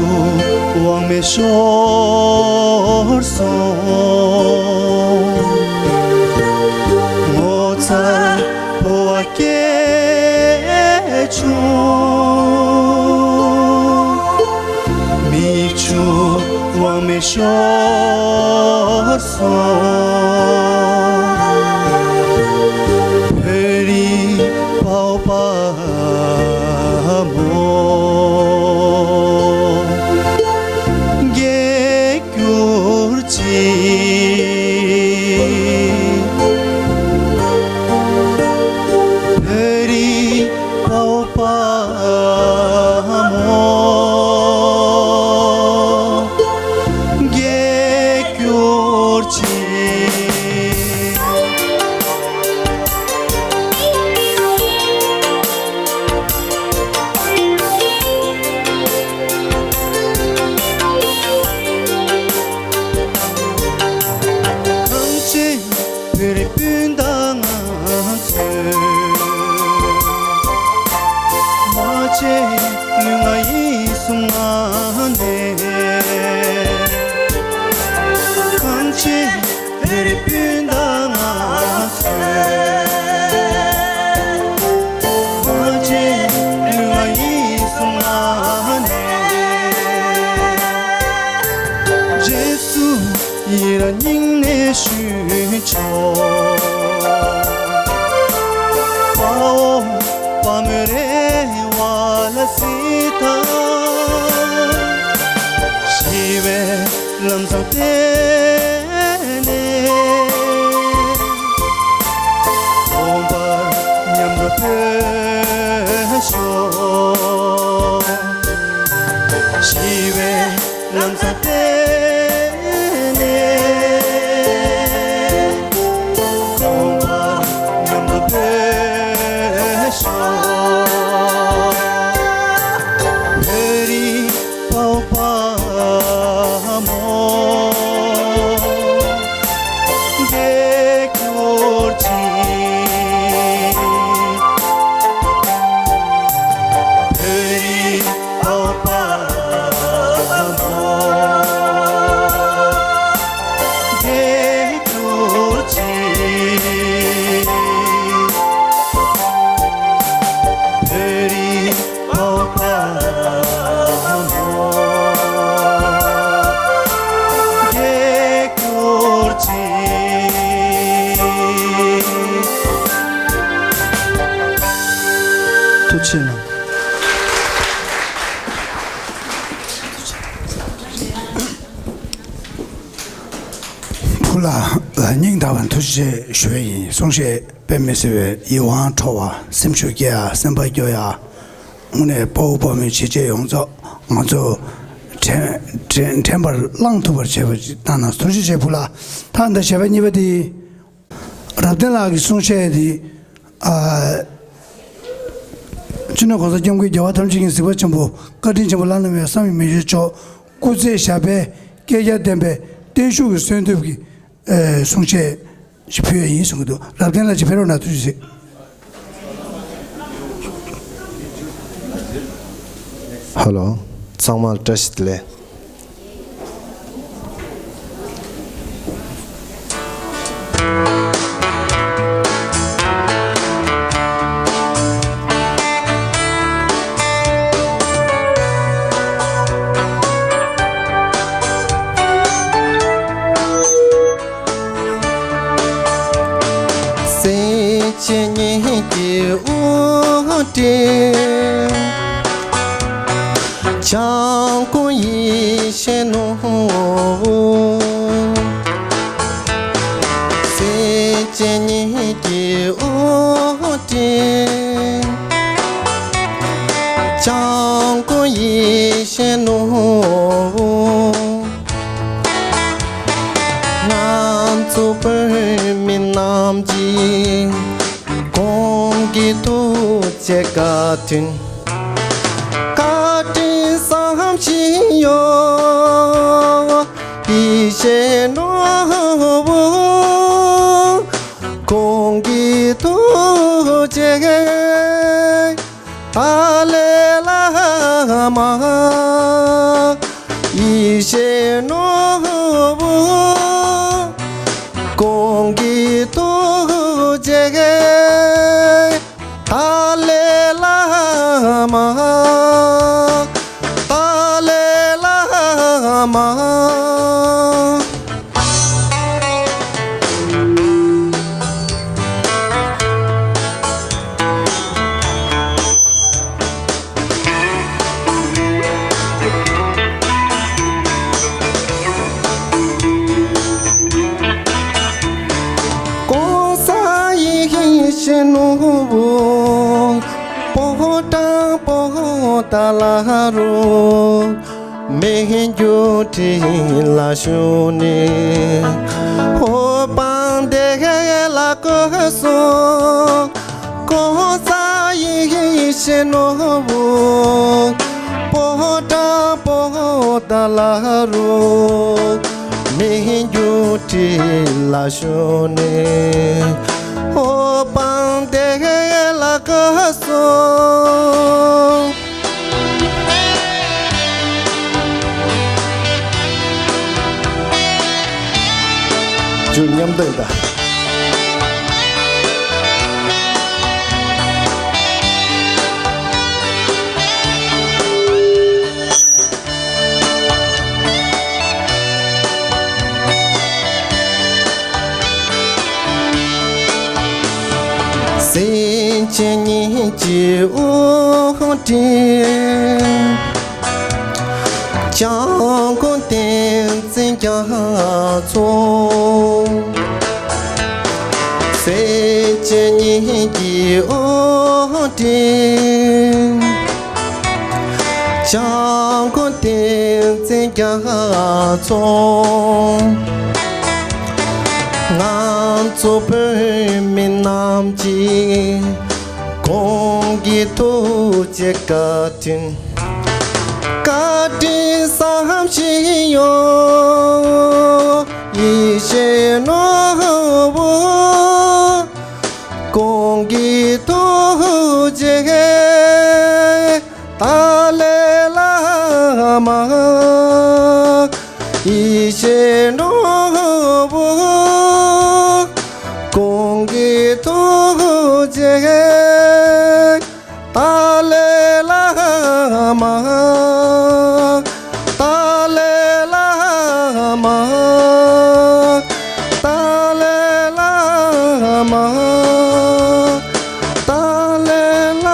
དབང་མེད་ཤོར་སོང་། ངོ་མཚར་འཕོ་བ་སྐྱེས་བྱུང་། མིག་ཆུ་དབང་མེད་ཤོར་སོང་། བོད་རིགས་དཔའ་བོ་དཔའ་མོ་རྒྱལ་གྱུར་ཅིག། བོད་རིགས་དཔའ་བོ་དཔའ་མོ་རྒྱལ་གྱུར་ཅིག། གངས་ཅན་བོད་རིགས་སྤུན་ཟླ་ང་ཚོས། མ་བརྗེད་ལུས་ངག་ཡིད་གསུམ་ངང་ནས། གངས་ཅན་བོད་རིགས་སྤུན་ཟླ་ང་ཚོས། མ་བརྗེད་ལུས་ངག་ཡིད་གསུམ་ངང་ནས། རྗེས་སུ་ཡི་རང་སྙིང་ནས་ཞུ་ཆོག། དཔའ་བོ་དཔའ་མོའི་རེ་བ་ལ་གཟིགས་དང་། ཞི་བའི་ལམ་བཟང་བསྟན་ནས། གོམ་པ་མཉམ་དུ་སྤོས་ཤོག། ཞི་བའི་ལམ་བཟང་བསྟན་ནས། གོམ་པ་མཉམ་དུ་སྤོས་ཤོག། བོད་རིགས་དཔའ་བོ་དཔའ་མོ་རྒྱལ་གྱུར་ཅིག། བོད་རིགས་དཔའ་བོ་དཔའ་མོ་རྒྱལ་གྱུར་ཅིག། བོད་རིགས་དཔའ་བོ་དཔའ་མོ་རྒྱལ་གྱུར་ཅིག། ཐུགས་རྗེ་གནང་། བུ་ལ་སྙིང་ཐག་པ་ནས་ཐུགས་རྗེ་ཆེ་ཞུ་ཡ་ཡིན། གསུང་བཤད་དཔེ་མི་སྲིད་པའི་ཡིད་དབང་འཕྲོག་པ། སེམས་ཤུགས་སྐྱེ་ཡ། སེམས་པ་སྐྱོ་ཡ། དངོས་གནས་དཔའ་བོ་དཔའ་མོའི་བྱས་རྗེས་ཡོངས་རྫོགས་ང་ཚོ་དྲན་དྲན་དྲན་པར་བླངས་ཐུབ་པར་བྱས་པ་ཅིག་གནང་གནང་། ཐུགས་རྗེ་ཆེ་བུ་ལགས། ད་ལྟ་བྱས་པ་གཉིས་པ་དེ། རབ་བརྟན་ལགས་ཀྱི་གསུང་བཤད་དེ། ཨ། སྤྱི་ནོར་༸གོང་ས་༸སྐྱབས་མགོན་རྒྱལ་བ་ཐམས་ཅད་མཁྱེན་གཟིགས་པ་ཆེན་པོ་བཀའ་དྲིན་ཆེན་པོ་བླ་ན་མེད་པ་བསམ་ཡས་མི་ཆོག་མཆོག་སྐུ་ཚེ་ཞབས་པད་བསྐལ་བརྒྱར་བརྟན་པའི་བརྟན་བཞུགས་ཀྱི་གསོལ་འདེབས་ཀྱི་ཨེ་གསུང་བཤད་ཞིག་ཕུལ་ཡ་ཡིན་གསུང་གི་འདུག་རབ་བརྟན་ལགས་ཅིག་ཕེབས་རོགས་གནང་། ཐུགས་རྗེ་ཆེ། ཧ་ལོ། ཚང་མ་ལ་བཀྲ་ཤིས་བདེ་ལེགས། སེམས་ཅན་གཉིས་ཀྱི་དབུགས་འདྲེན། བྱང་ཁོ་ཡེ་ཤེས་ནོར་བུ། སེམས་ཅན་གཉིས་ཀྱི་དབུ་ཁྲིད། བྱང་ཁོ་ཡེ་ཤེས་ནོར་བུ། ང་ཚོ་བོད་མི་རྣམས་ཀྱི་གོང་གི་ཐུགས་རྗེ་བཀའ་དྲིན། བཀའ་དྲིན་བསམ་ཤེས་ཡོད། ཡེ་ཤེས་ནོར་བུ། གོང་གི་ཐུགས་རྗེ། ཏཱ་ལའི་བླ་མ། ཡེ་ཤེས་ནོར་བུ། གོང་གི་ཐུགས་རྗེ། ཏཱ་ལའི་བླ་མ། ཏཱ་ལའི་བླ་མ། གོང་ས་ཡེ་ཤེས་ནོར་བུ། པོ་ཏཱ་པོ་ཏཱ་ལ་རུ། མི་འགྱུར་ཁྲི་ལ་བཞུགས་ནས། འོད་དཔག་མདངས་ལ་བཀོད་སོང་། གོང་ས་ཡེ་ཤེས་ནོར་བུ། པོ་ཏཱ་པོ་ཏཱ་ལ་རུ། མི་འགྱུར་ཁྲི་ལ་བཞུགས་ནས། འོད་དཔག་མདངས་ལ་བཀོད་སོང་། མཇུག་མཉམ་འདེགས་དང་། སེམས་ཅན་གཉིས་ཀྱི་དབུ་ཁྲིད། སྐྱབས་མགོན་བསྟན་འཛིན་རྒྱ་མཚོ། སེམས་ཅན་གཉིས་ཀྱི་དབུ་ཁྲིད། སྐྱབས་མགོན་བསྟན་འཛིན་རྒྱ་མཚོ། ང་ཚོ་བོད་མི་རྣམས་ཀྱི་གོང་གི་ཐུགས་རྗེ་བཀའ་དྲིན། བཀའ་དྲིན་བསམ་ཤེས་ཡོད། ཡེ་ཤེས་ནོར་བུ། གོང་གི་ཐུགས་རྗེ། ཏཱ་ལའི་བླ་མ། ཡེ་ཤེས་ནོར་བུ། གོང་གི་ཐུགས་རྗེ། ཏཱ་ལའི་བླ་མ། ཏཱ་ལའི་བླ་མ། ཏཱ་ལའི་བླ་མ། ཏཱ་ལའི་བླ་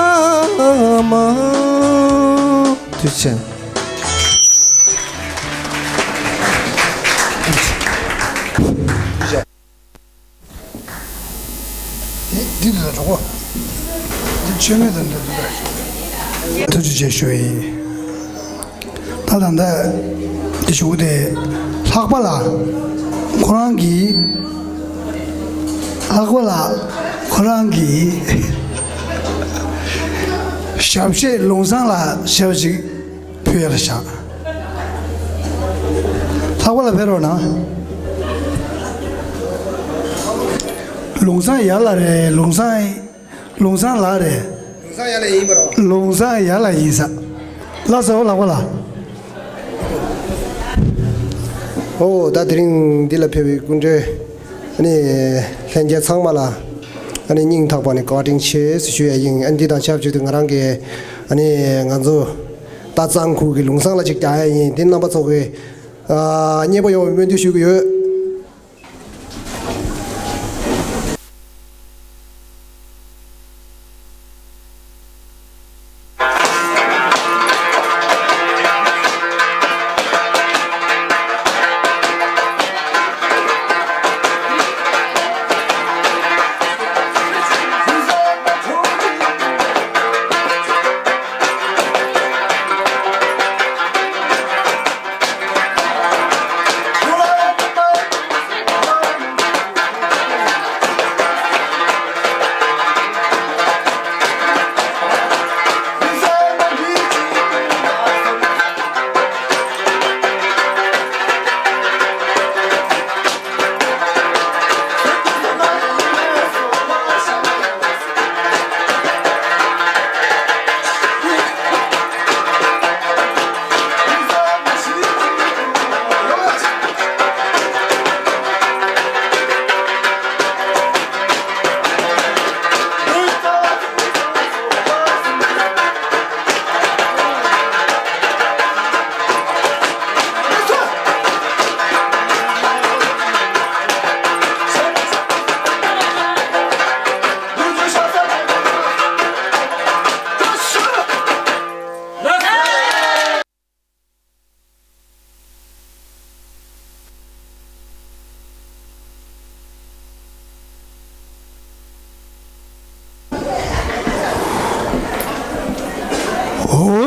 མ། ཐུགས་རྗེ་ཆེ། འདི་འདི་ལ་གྲོགས་པོ། འདི་ཆོས་མེད་དང་འདི་འདི་ལ། ཐུགས་རྗེ་ཆེ་ཞུ་ཡིན། ད་ད་ལྟ་འདི་ཞུ་དེ་ལྷག་པ་ལ་ཁོ་རང་གིས། ལྷག་པ་ལ་ཁོ་རང་གིས་ཞབས་གཞས་ལུང་བཟང་ལ་ཞབས་ཅིག་ཕུལ་ཡ་ལ་བཞག་ལྷག་པ་ལ་ཕེབས་རོགས་གནང་། ལུང་བཟང་ཡར་ལ་རེད། ལུང་བཟང་། ལུང་བཟང་ལགས་རེད། ལུང་བཟང་ཡར་ལ་ཡིན་པ་རོ། ལུང་བཟང་ཡར་ལ་ཡིན་ས། ལགས་སོ་ལྷག་པ་ལགས། ཨོ་ད་དེ་རིང་འདི་ལ་ཕེབས་པའི་སྐུ་མགྲོན། ཨ་ནི་ལྷན་རྒྱས་ཚང་མ་ལ་ཨ་ནི་སྙིང་ཐག་པ་ནས་བཀའ་དྲིན་ཆེ་ཞུ་ཡ་ཡིན། ཨ་ནི་འདི་དང་ཆབས་ཅིག་ཏུ་ང་རང་གིས་ཨ་ནི་ང་ཚོ་རྟ་གཙང་ཁུལ་གྱི་ལུང་བཟང་ལ་ཅིག་རྒྱག་ཡ་ཡིན། དེ་རྣམ་པ་ཚོ་གིས་ཨ་མཉེས་པོ་ཡོང་བའི་སྨོན་འདུན་ཞུ་གི་ཡོད།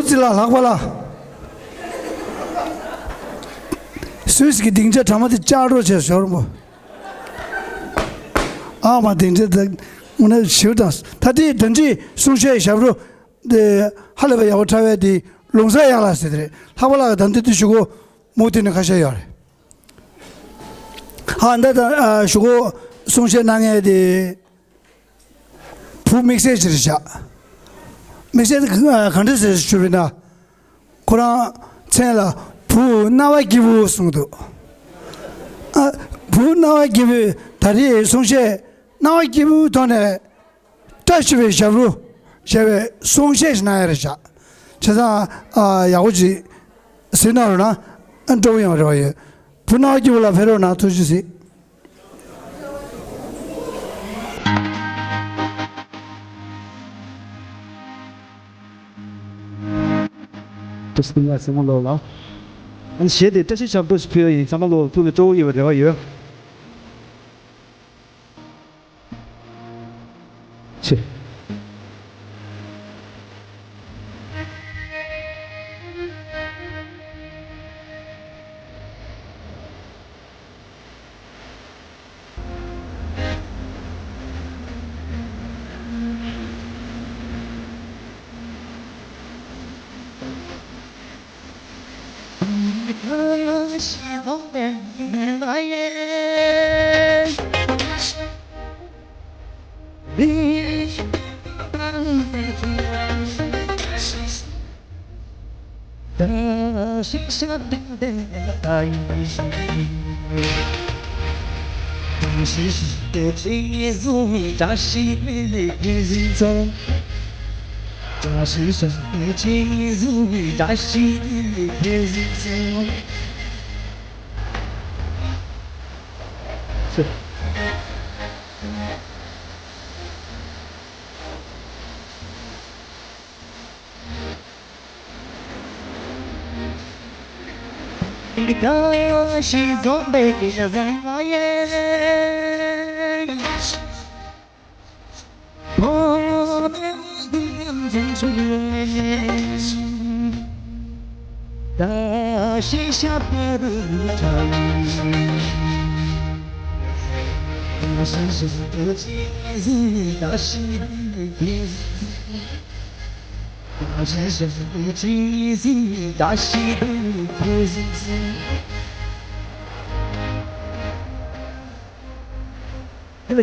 ཙི་ལ་ལྷག་པ་ལ། སུད་སི་གི་སྡིངས་ཆ་གྲ་མ་དེ་ལྕགས་སྒྲོག་བྱས་ཞོར་མོ། ཨ་མ་སྡིངས་ཆ་དེ་དངོས་གནས་ཞིབ་དང་ད་ལྟའི་ད་ལྟའི་གསུང་བཤད་ཞབས་བྲོ་དེ་ཧ་ལས་པ་ཡག་པོ་འཁྲབ་པའི་དེ་ལུང་ས་ཡག་ལ་ཟེར་དེ་རེད། ལྷག་པ་ལ་ད་ལྟ་དུས་ཞུ་གོ་མུ་མཐུད་ནས་ཁ་ཤས་ཡོད་རེད། ཨ་ད་ད་ཞུ་གོ་གསུང་བཤད་གནང་མཁན་དེ། བུ་དམིགས་བསལ་ཅིག་རེད་བཞག་དམིགས་བསལ་དེ་ག་ག་འདྲ་ཟེར་ཞུས་པ་ཡིན་ན། ཁོ་རང་མཚན་ལ་བུ་རྣ་བ་སྐྱིད་པོ་གསུངས་འདུག་ཨ། བུ་རྣ་བ་སྐྱིད་པོས་ད་རེས་གསུང་བཤད་རྣ་བ་སྐྱིད་པོའི་ཐོག་ནས་བཀྲ་ཤིས་པའི་ཞབས་བྲོ་ཞེས་པའི་གསུང་བཤད་ཞིག་གནང་ཡ་རེད་བཞག་བྱས་ཙང་ཨ་ཡག་པོ་ཅིག་གཟིགས་གནང་རོགས་གནང་། ཨ་སྤྲོ་པོ་ཡོང་བ་རེ་བ་ཡོད། བུ་རྣ་བ་སྐྱིད་པོ་ལ་ཕེབས་རོགས་གནང་། ཐུགས་རྗེ་གཟིགས། ཏུ་སྟིང་ལ་སེ་མོ་ལོ་ལ། ཨན་གཞས་དེ་བཀྲ་ཤིས་ཞབས་བྲོ་ཞིག་ཕུལ་ཡིན། ཚང་མ་ལོ་ཐུགས་ལ་སྤྲོ་བོ་ཡོད་པའི་རེ་བ་ཡོད། ཆེ།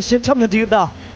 དེ་ལ་ཞེ་འཁྲབ་ན་འགྲིག་ད།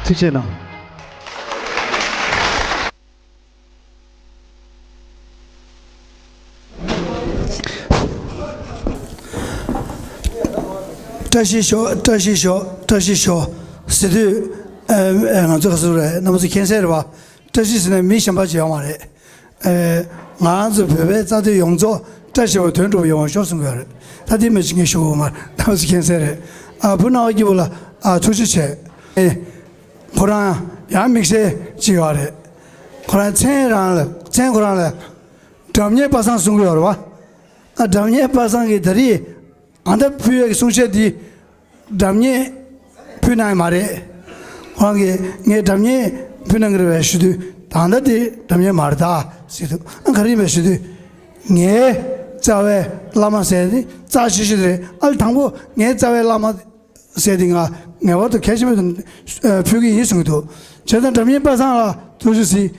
ཐུགས་རྗེ་གནང་། བཀྲ་ཤིས་ཤོག་བཀྲ་ཤིས་ཤོག་བཀྲ་ཤིས་ཤོག་ཟེར་དུས། ཨ་ཨ་ང་ཚོ་ག་ཚོད་རེད། རྣམ་པ་ཚོ་མཁྱེན་གསལ་རེད་བ། བཀྲ་ཤིས་ཟེར་ནས་མི་གཞན་པ་ཅིག་ཡོང་བ་རེད། ཨེ། ང་ཚོ་བོད་པའི་རྩ་དོན་ཡོངས་རྫོགས་བཀྲ་ཤིས་པ་དོན་འགྲུབ་པ་ཡོང་བ་ཤོག་གསུང་གི་ཡོད་རེད། ད་དེ་མི་ཅིག་ངས་ཞུ་དགོས་མ་རེད། རྣམ་པ་ཚོ་མཁྱེན་གསལ་རེད། ཨ་བུ་སྣང་བ་སྐྱིད་པོ་ལ་ཨ་ཐུགས་རྗེ་ཆེ། ཨེ་ཁོ་རང་ཡང་དམིགས་བསལ་ཅིག་ཡོད་རེད། ཁོ་རང་མཚན་རང་ལ་མཚན་ཁོ་རང་ལ་སྒྲ་སྙན་པ་སངས་གསུང་གི་ཡོད་རེད་བ། ཨ་སྒྲ་སྙན་པ་སངས་ཀྱིས་ད་རེས་ཨ་མདའ་ཕུལ་བའི་གསུང་བཤད་འདི་སྒྲ་སྙན་ཕུལ་གནང་ཡོད་མ་རེད། ཁོ་རང་གིས་ངས་སྒྲ་སྙན་ཕུལ་གནང་གི་རེད་པས་ཞུ་དུས། ད་ལྟ་དེ་སྒྲ་སྙན་མ་རེད་ད་ཟེར་འདུག་ཨ་ག་རེ་ཡིན་པས་ཞུ་དུས། ངའི་རྩ་བའི་བླ་མ་ཟེར་ནི་རྩ་ཆེ་ཤོས་དེ་རེད། ཨ་ལ་དང་པོ་ངའི་རྩ་བའི་བླ་མ་ཟེར་དེ་ང་ངེས་པར་དུ་གལ་ཆེན་པོ་ཕུལ་གྱི་ཡིན་གསུངས་འདུག་བྱས་ཙང་སྒྲ་སྙན་པ་སངས་ལ་ཐུགས་རྗེ་གཟིགས།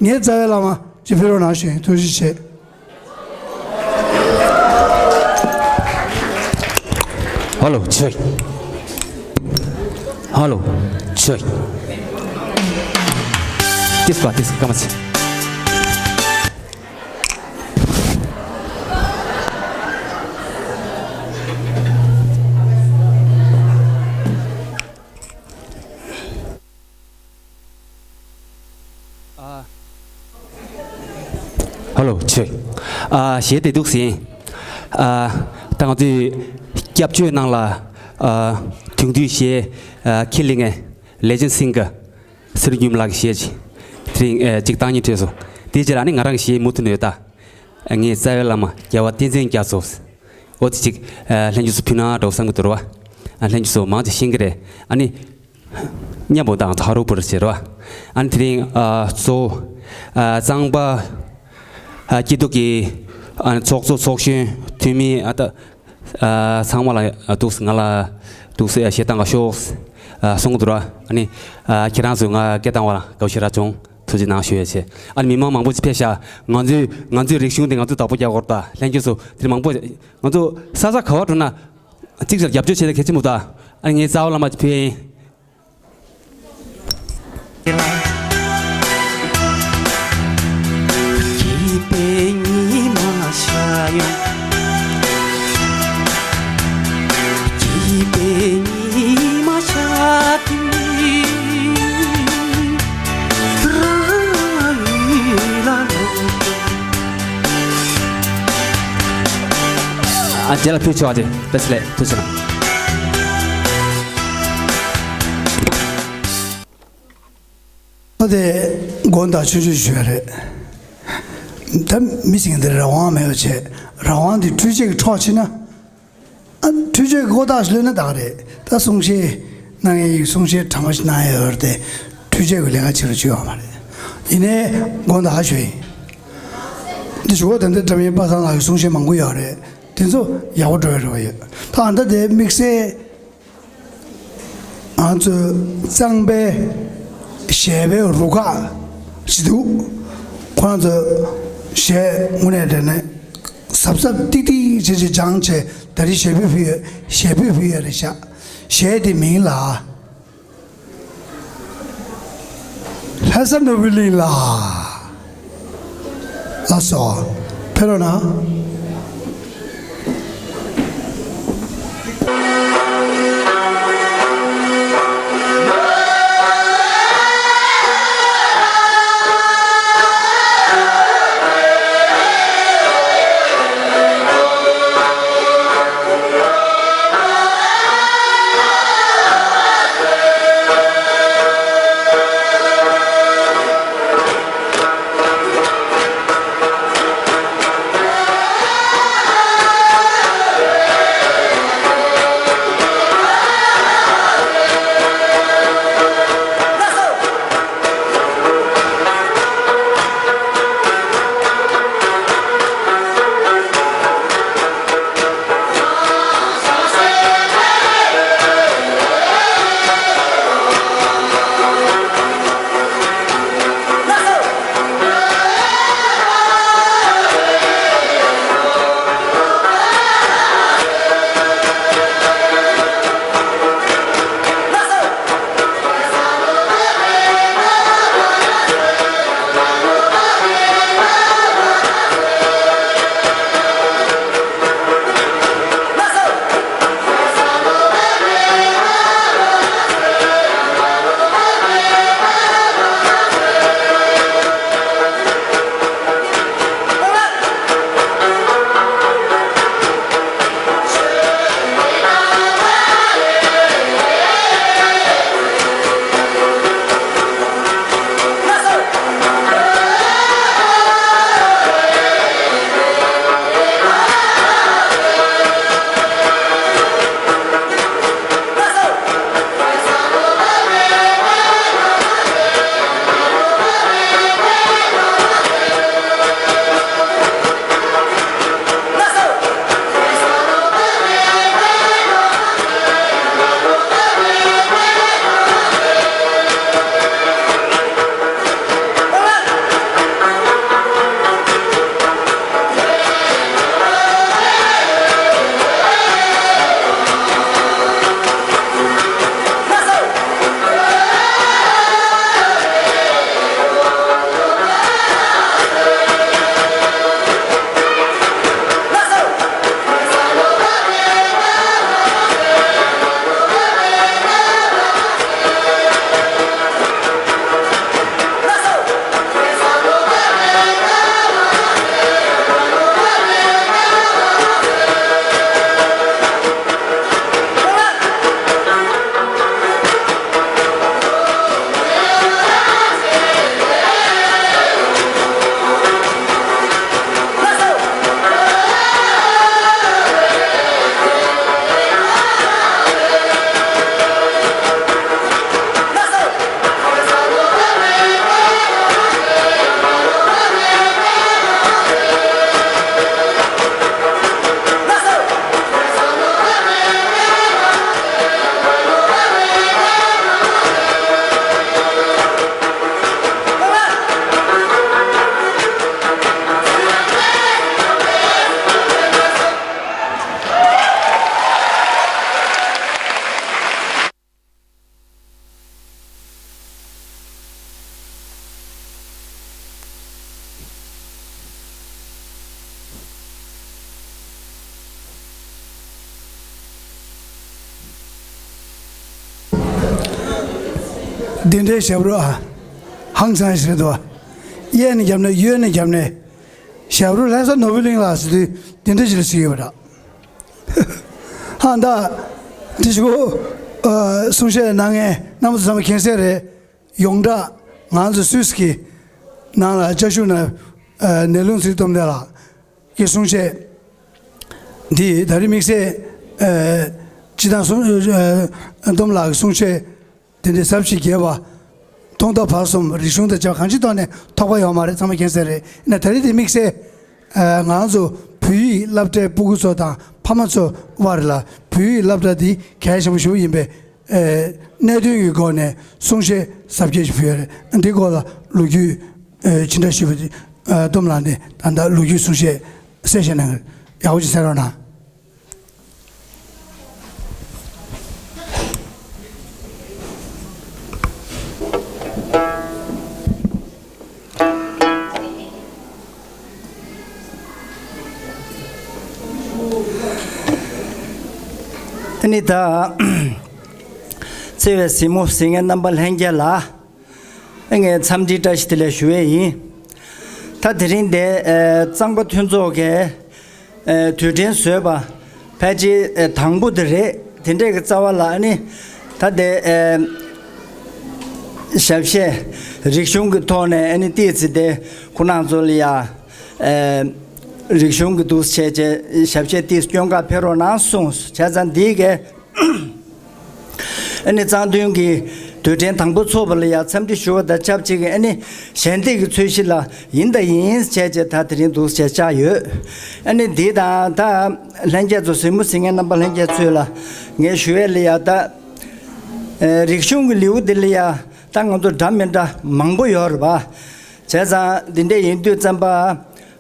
ངའི་རྩ་བའི་བླ་མ་ཅིག་ཕེབས་རོགས་གནང་ཞུ་ཡིན། ཐུགས་རྗེ་ཆེ། ཧ་ལོ་ཆོས། ཧ་ལོ་ཆོས། ཏིས་པ་ཏིས་ཀ་མ་ཚི། ཨ། ཧ་ལོ་ཆོས། ཨ་གཞས་དེ་འདུག་ཟིན། ཨ་ད་ང་ཚོས་སྐྱབས་བཅོལ་ནང་ལ་ཨ་དེང་དུས་གཞས་ཨ་ཁས་ལེན་མཁན་ལེ་ཇེན་སིང་ག་སེར་སྐྱུམ་ལགས་ཀྱི་གཞས་ཅིག་དེ་རིང་ཨ་ཅིག་བཏང་སྙིང་བྲོས་སོང་། དེའི་རྗེས་ལ་ཨ་ནི་ང་རང་གི་གཞས་མུ་མཐུད་ནས་ཡོད་ད། ངའི་རྩ་བའི་བླ་མ་རྒྱལ་བ་བསྟན་འཛིན་རྒྱ་མཚོ། འོ་དེ་ཅིག་ཨ་ལྷན་རྒྱས་ཚོ་ཕུལ་ན་འགྲོ་བསམ་གྱི་འདུག་ར་བ། ཨ་ལྷན་རྒྱས་ཚོ་མང་ཆེ་ཤེས་ཀྱི་རེད། ཨ་ནི་མཉམ་པོ་དང་ཧ་རོ་པུར་ཟེར་བ། ཨ་ནི་དེ་རིང་ཨ་གཙོ་བོ་ཨ་གཙང་པ་ཨ་སྐྱིད་སྡུག་གི་ཨ་ནི་ཚོགས་གཙོ་ཚོགས་གཞོན་འཐུས་མི་ཨ་ད་ཨ་ཚང་མ་ལ་ཨ་འདུག་ང་ལ་འདུག་སེ་ཨ་གཞས་བཏང་ག་ཤོག་ཨ་གསུང་གི་འདུག་ར། ཨ་ནི་ཨ་ཁྱེད་རང་ཚོས་ང་སྐད་བཏང་བ་ལ་དགའ་བོ་ཞེ་དྲག་བྱུང་། ཐུགས་རྗེ་གནང་ཞུ་ཡ་བྱས། ཨ་ནི་མི་མང་མང་པོ་ཅིག་ཕེབས་ཤག་ང་ཚོའི་ང་ཚོའི་རིག་གཞུང་དེ་ང་ཚོས་བདག་པོ་རྒྱག་དགོས་རེད་ད། ལྷན་རྒྱས་ཚོ་དེ་མང་པོ་ང་ཚོ་ས་ས་ག་བ་འགྲོ་ན་གཅིག་ཙམ་རྒྱབ་སྐྱོར་བྱེད་ན་གལ་ཆེན་པོ་ད། ཨ་ནི་ངའི་རྩ་བ་བླ་མ་ཅིག་ཕེབས་ཡིན། ཨ་རྗེས་ལ་ཕུལ་ཆོག་ཨ་ཅེ། བཀྲ་ཤིས་བདེ་ལེགས། ཐུགས་རྗེ་གནང་། ཨ་དེ་དགོངས་དག་ཆུང་ཆུང་ཞུ་ཡ་རེད། ད་མི་ཞིག་འདིར་རང་དབང་མེད་པ་བྱས། རང་དབང་འདི་འཕྲུལ་ཆས་ཀྱི་འཕྲོག་ཕྱིན་ན། ཨ་འཕྲུལ་ཆས་ཀྱི་ཀོ་ཐག་ཞིག་ལོན་ན་ད་ག་རེད། ད་གསུང་བཤད་གནང་ཡ་ཡིན། གསུང་བཤད་གྲ་མ་ཞིག་གནང་ཡ་ཡོད་རེད་དེ། འཕྲུལ་ཆས་ཀྱི་ལས་ཀ་བྱེད་རོགས་བྱེད་ཡོད་མ་རེད། ཡིན་ནའི་དགོངས་དག་ཧ་ཞུ་ཡིན། འདི་ཞུ་བ་དེ་འདྲ་འདྲ་མིན་པ་སངས་ལགས་ཀྱི་གསུང་བཤད་མང་པོ་ཡོད་རེད། དེ་ཚོ་ཡག་པོ་འགྲོ་ཡ་རེད་བ་ཡོད། ད་ཨ་ད་དེ་དམིགས་བསལ་ང་ཚོའི་གཙང་པའི་གཞས་པའི་རུ་ཁག་ཅིག་འདུག་ཁོ་རང་ཚོ་གཞས་དངོས་གནས་དྲན་ནས་གཟབ་གཟབ་ཏིག་ཏིག་བྱེད་ཅིག་སྦྱངས་བྱས། ད་རེས་གཞས་པོས་ཕུལ་ཡོད། གཞས་པོས་ཕུལ་ཡོད་རེད་ཤག་གཞས་དེ་མིང་ལ། ལྷ་ས་ནོར་བུའི་གླིང་ལ། ལགས་སོ། ཕེབས་རོགས་གནང་། འདི་འདྲའི་ཞབས་བྲོ་ཨ། ཧང་སང་ཞིག་རེད་འདུག་གཡས་ནས་བརྒྱབ་ནས་གཡོན་ནས་བརྒྱབ་ནས། ཞབས་བྲོ་ལྷ་ས་ནོར་བུ་གླིང་ལ་ཟེར་དུས་འདི་འདྲ་ཞིག་ལ་ཟེར་གྱི་ཡོད་པ་འདྲ། ཧང་ད། དེ་ཞིག་གོ། གསུང་བཤད་གནང་མཁན་རྣམ་པ་ཚོ་ཚང་མ་མཁྱེན་གསལ་རེད། ཡོངས་གྲགས་ང་ཚོ་སུད་སི་གི་ནང་ལ་བཅའ་བཞུགས་ན་ནེ་ལུང་ཚིག་སྟོབས་ལྡན་ལགས་ཀྱི་གསུང་བཤད་འདི་ད་རེས་དམིགས་བསལ་སྤྱི་བཏང་གསུང་སྟོབས་ལགས་ཀྱི་གསུང་བཤད་དེ་འདྲའི་ཟབ་ཅིང་རྒྱས་པ། ཐོག་མཐའ་བར་གསུམ་རིག་གཞུང་དང་བཅས་པ་གང་ཅིའི་ཐོག་ནས་ཐོགས་པ་ཡོད་མ་རེད། ཚང་མ་མཁྱེན་གསལ་རེད། ཡིན་ན་ད་རེས་དེ་དམིགས་བསལ་ང་ཚོ་བོད་ཡིག་སློབ་གྲྭའི་སྤུ་གུ་ཚོ་དང་ཕ་མ་ཚོ་དབར་ལ་བོད་ཡིག་སློབ་གྲྭ་འདི་གལ་ཆེན་པོ་ཞིག་ཡིན་པའི་གནད་དོན་གྱི་སྒོ་ནས་གསུང་བཤད་ཟབ་རྒྱས་ཤིག་ཕུལ་ཡོད་རེད། འདི་སྐོར་ལ་ལོ་རྒྱུས་ཕྱི་འདྲ་ཞུས་པ་སྟོབས་ལགས་ནས་ད་ལྟ་ལོ་རྒྱུས་གསུང་བཤད་གསལ་བཤད་གནང་གི་རེད། ཡག་པོ་ཅིག་གསན་རོགས་གནང་། ཨ་ནི་ད། བརྩེ་བའི་གཟིགས་མོ་གཟིགས་མཁན་རྣམ་པ་ལྷན་རྒྱས་ལ། ངས་འཚམས་འདྲི་བཀྲ་ཤིས་བདེ་ལེགས་ཞུ་བས་ཡིན། ད་དེ་རིང་དེ་གཙང་པ་མཐུན་ཚོགས་ཀྱི་དུས་དྲན་བཟོས་པ་ཕལ་ཆེར་དང་པོ་དེ་རེད། དེ་འདྲས་ཀྱི་རྩ་བ་ལ་ཨ་ནི་ད་དེ་ཞབས་ཕྱི་རིག་གཞུང་གི་ཐོག་ནས་ཨ་ནི་ཏིས་དེ་ཁོ་རང་ཚོ་ལ་ཡ་རིག་གཞུང་གི་འདུག་བྱས་བྱས་ཞབས་ཕྱི་ཏིས་སྐྱོན་ག་ཕེབས་རོགས་གནང་གསུངས། བྱས་ཙང་འདིའི་ག་ཨ་ནི་གཙང་མཐུན་གྱི་དུས་དྲན་དང་པོ་ཚོགས་པ་ལ་ཡང་འཚམས་འདྲི་ཞུ་བ་དང་ཆབས་ཅིག་ཨ་ནི་ཞལ་འདེབས་ཀྱི་ཚོས་གཞི་ལ་ཡིན་དང་ཡིན་བྱས་བྱས་ད་དེ་རིང་འདུག་བྱས་བཅར་ཡོད། ཨ་ནི་འདི་དང་ད་ལྷན་རྒྱས་ཚོ་གཟིགས་མོ་གཟིགས་མཁན་རྣམ་པ་ལྷན་རྒྱས་ཚོས་ལ་ངས་ཞུ་ཡས་ལ་ཡ་ད་རིག་གཞུང་གི་ལེའུ་འདི་ལ་ཡ་ད་ང་ཚོ་འདྲ་མི་འདྲ་མང་པོ་ཡོད་རེད་པ། བྱས་ཙང་འདི་འདྲས་ཡིན་དུས་ཙམ་པ།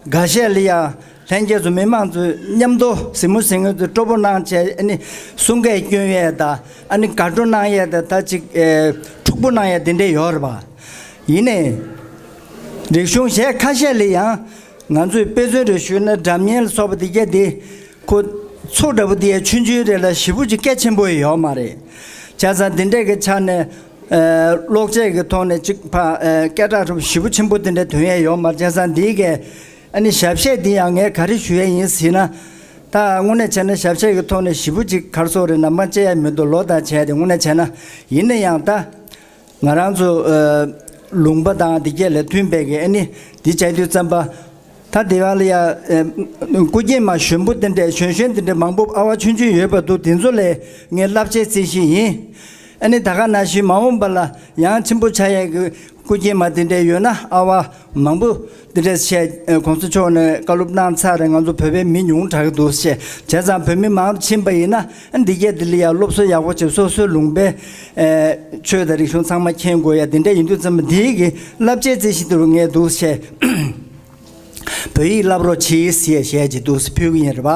འགའ་ཤས་ལ་ཡང་ལྷན་རྒྱས་ཚོ་མི་མང་ཚོས་མཉམ་དུ་གཟིགས་མོ་གཟིགས་མཁན་ཚོས་སྤྲོ་པོ་གནང་བྱས་ཨ་ནི་གསུང་སྐད་སྐྱོན་ཡས་དང་ཨ་ནི་དགའ་སྤྲོ་གནང་ཡས་དང་ད་ཅིག་ཨེ་འཁྲུག་པོ་གནང་ཡས་དེ་འདྲས་ཡོད་རེད་པ། ཡིན་ནའི་རིག་གཞུང་གཞན་ཁ་ཤས་ལ་ཡང་ང་ཚོས་དཔེ་མཚོན་རེ་ཞུས་ན་སྒྲ་སྙན་ལ་སོགས་པ་དེ་གས་དེ་ཁོ་ཚོ་འདྲ་པོ་དེ་ཡས་ཆུང་ཆུང་རེད་ལ་ཞེ་པོ་ཅིག་སྐད་ཆེན་པོ་ཡོད་མ་རེད། བྱས་ཙང་དེ་འདྲས་ཀྱི་ཆ་ནས། ཨ་ཀློག་དཔྱད་ཀྱི་ཐོག་ནས་གཅིག་ཕ་ཨ་སྐད་གྲགས་ཞེ་པོ་ཆེན་པོ་དེ་འདྲ་ཐོན་ཡས་ཡོད་མ་རེད། བྱས་ཙང་འདིའི་གས་ཨ་ནི་ཞབས་གཞས་འདི་ཡང་ངས་ག་རེ་ཞུ་ཡས་ཡིན་ཟེར་ན། ད་དངོས་གནས་བྱས་ན་ཞབས་གཞས་ཀྱི་ཐོག་ནས་ཞེ་པོ་ཅིག་ག་རེ་ཟེར་དགོས་རེད། ནམ་མ་བཅད་ཡས་མི་འདུག་ལོ་དང་བྱས་ཏེ་དངོས་གནས་བྱས་ན། ཡིན་ན་ཡང་ད་ང་རང་ཚོ་ཨ་ལུང་པ་དང་འདི་གས་ལ་མཐུན་པའི་གི་ཨ་ནི་འདི་བྱས་དུས་ཙམ་པ། ད་དེ་བ་ལ་ཡ་ཨེ་སྐུ་སྐྱེས་མ་གཞོན་པོ་དེ་འདྲས་གཞོན་གཞོན་དེ་འདྲས་མང་པོ་ཨ་བ་ཆུང་ཆུང་ཡོད་པ་འདུག་དེ་ཚོ་ལས་ངས་བསླབ་བྱ་རྩིས་གཞི་ཡིན། ཨ་ནི་ད་ག་ནང་བཞིན་མ་འོངས་པ་ལ་ཡང་ཆེན་པོ་ཆགས་ཡས་ཀྱི་སྐུ་སྐྱེས་མ་དེ་འདྲས་ཡོད་ན་ཨ་བ་མང་པོ་དེ་འདྲས་བཤད། ཨེ་གོང་ས་མཆོག་ནས་བཀའ་སློབ་གནང་ཚར་རེད། ང་ཚོ་བོད་པའི་མི་ཉུང་དྲགས་ཀྱི་འདུག་བཤད། བྱས་ཙང་བོད་མི་མང་དུ་ཕྱིན་པ་ཡིན་ན་ཨ་འདི་གས་འདི་ལ་ཡང་སློབ་གསོ་ཡག་པོ་བྱེད། སོ་སོའི་ལུང་པའི་ཨེ་ཆོས་དང་རིག་གཞུང་ཚང་མ་མཁྱེན་དགོས་ཡ་དེ་འདྲས་ཡིན་དུས་ཙམ་པ་འདིའི་གི་བསླབ་བྱ་རྩིས་གཞི་དེ་རུ་ངས་འདུག་བཤད། བོད་ཡིག་བསླབ་རོགས་གྱིས་ཟེར་ཞལ་གྱིས་འདུག་སེ་ཕུལ་གྱི་ཡིན་རེད་པ།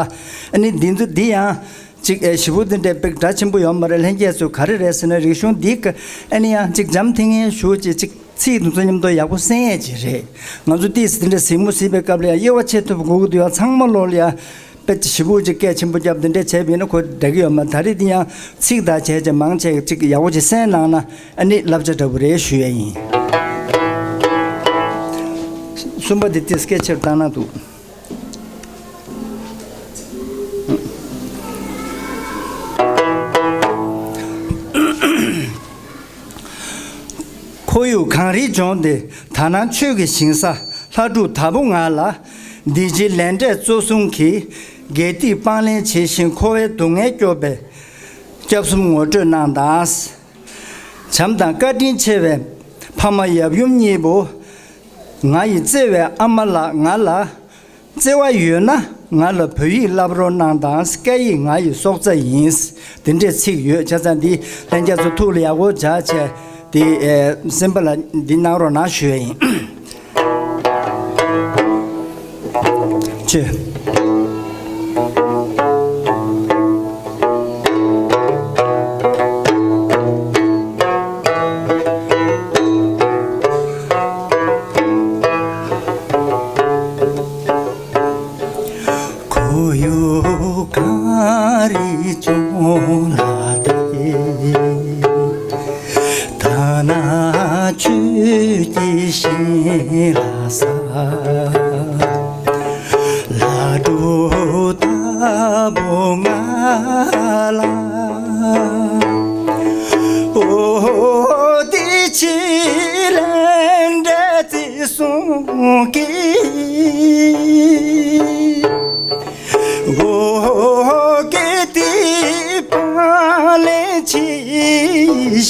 ཨ་ནི་འདི་ཚོ་འདི་ཡང་ཅིག་ཨེ་ཞེ་པོ་འདི་འདྲའི་དཔེ་སྒྲ་ཆེན་པོ་ཡོད་མ་རེད། ལྷན་རྒྱས་ཚོས་ག་རེ་རེད་ཟེར་ན་རིག་གཞུང་འདི་ཀ་ཨ་ནི་ཡང་ཅིག་འཇམ་ཐིང་ངེ་ཞུ་ཅིག་ཅིག་ཚིག་དེ་ཚོ་མཉམ་དུ་ཡག་པོ་གསན་ཡས་ཅིག་རེད། ང་ཚོ་ཏིས་འདི་འདྲ་གཟིགས་མོ་གཟིགས་པའི་སྐབས་ལ་ཡང་དབྱེ་བ་ཕྱེ་ཐུབ་དགོས་ཀྱི་འདུག་ཡང་ཚང་མ་ལོག་ལ་ཡང་དཔེ་ཞེ་པོ་ཅིག་སྐད་ཆེན་པོ་བརྒྱབ་འདི་འདྲ་བྱས་པ་ཡིན་ན་ཁོ་འགྲིག་གི་ཡོད་མ་རེད། ད་རེས་འདི་ཡང་ཚིག་དག་བྱས་ཅིག་མང་ཆེ་ཅིག་ཡག་པོ་ཅིག་གསན་གནང་ན། ཨ་ནི་བསླབ་བྱ་འདྲ་པོ་རེད་ཞུ་ཡས་ཡིན། གསུམ་པ་འདི་ཏིས་སྐད་ཆེར་བཏང་ན་འདུག་ཁོར་ཡུག་གངས་རིའི་ལྗོངས་འདི། དག་སྣང་ཆོས་ཀྱི་ཞིང་ས། ལྷ་ཕྲུག་དྭགས་པོ་ང་ལ། འདི་ཕྱི་ལས་འབྲས་གཙོ་བཟུང་གིས། དགེ་སྡིག་སྤང་ལེན་བྱེད་བཞིན་འཁོར་བའི་སྡུག་བསྔལ་སྐྱོབ་པའི། སྐྱབས་གསུམ་ངོ་སྤྲོད་གནང་དང་། བྱམས་དང་བཀའ་དྲིན་ཆེ་བའི་ཕ་མ་ཡབ་ཡུམ་གཉིས་པོ། ང་ཡི་བརྩེ་བའི་ཨ་མ་ལགས། ང་ལ་བརྩེ་བ་ཡོད་ན་ང་ལ་བོད་ཡིག་བསླབ་རོགས་གནང་དང་། སྐད་ཡིག་ང་ཡི་སྲོག་རྩ་ཡིན། དེ་འདྲའི་ཚིག་ཡོད། བྱས་ཙང་འདི་ལྷན་རྒྱས་ཚོ་ཐུགས་ལ་ཡག་པོ་འཇགས་བྱས་འདི་ཨེ་སེམས་པ་ལ་འདི་གནང་རོགས་གནང་ཞུ་ཡ་ཡིན། ཆོས། ཁོར་ཡུག་གངས་རིའི་ལྗོངས་ལ་བལྟས། ཐ་ན། ཆོས་ཀྱི་ཞིང་ལ་ས། ལྷ་འགྲོ་ལྟ་བུ་ང་ལ། ཨོ་དེ་ཕྱི་ལན་འདྲ་བརྩི་སོང་གི། འོ་གེ་དེ་པང་ལེན་ཆེ་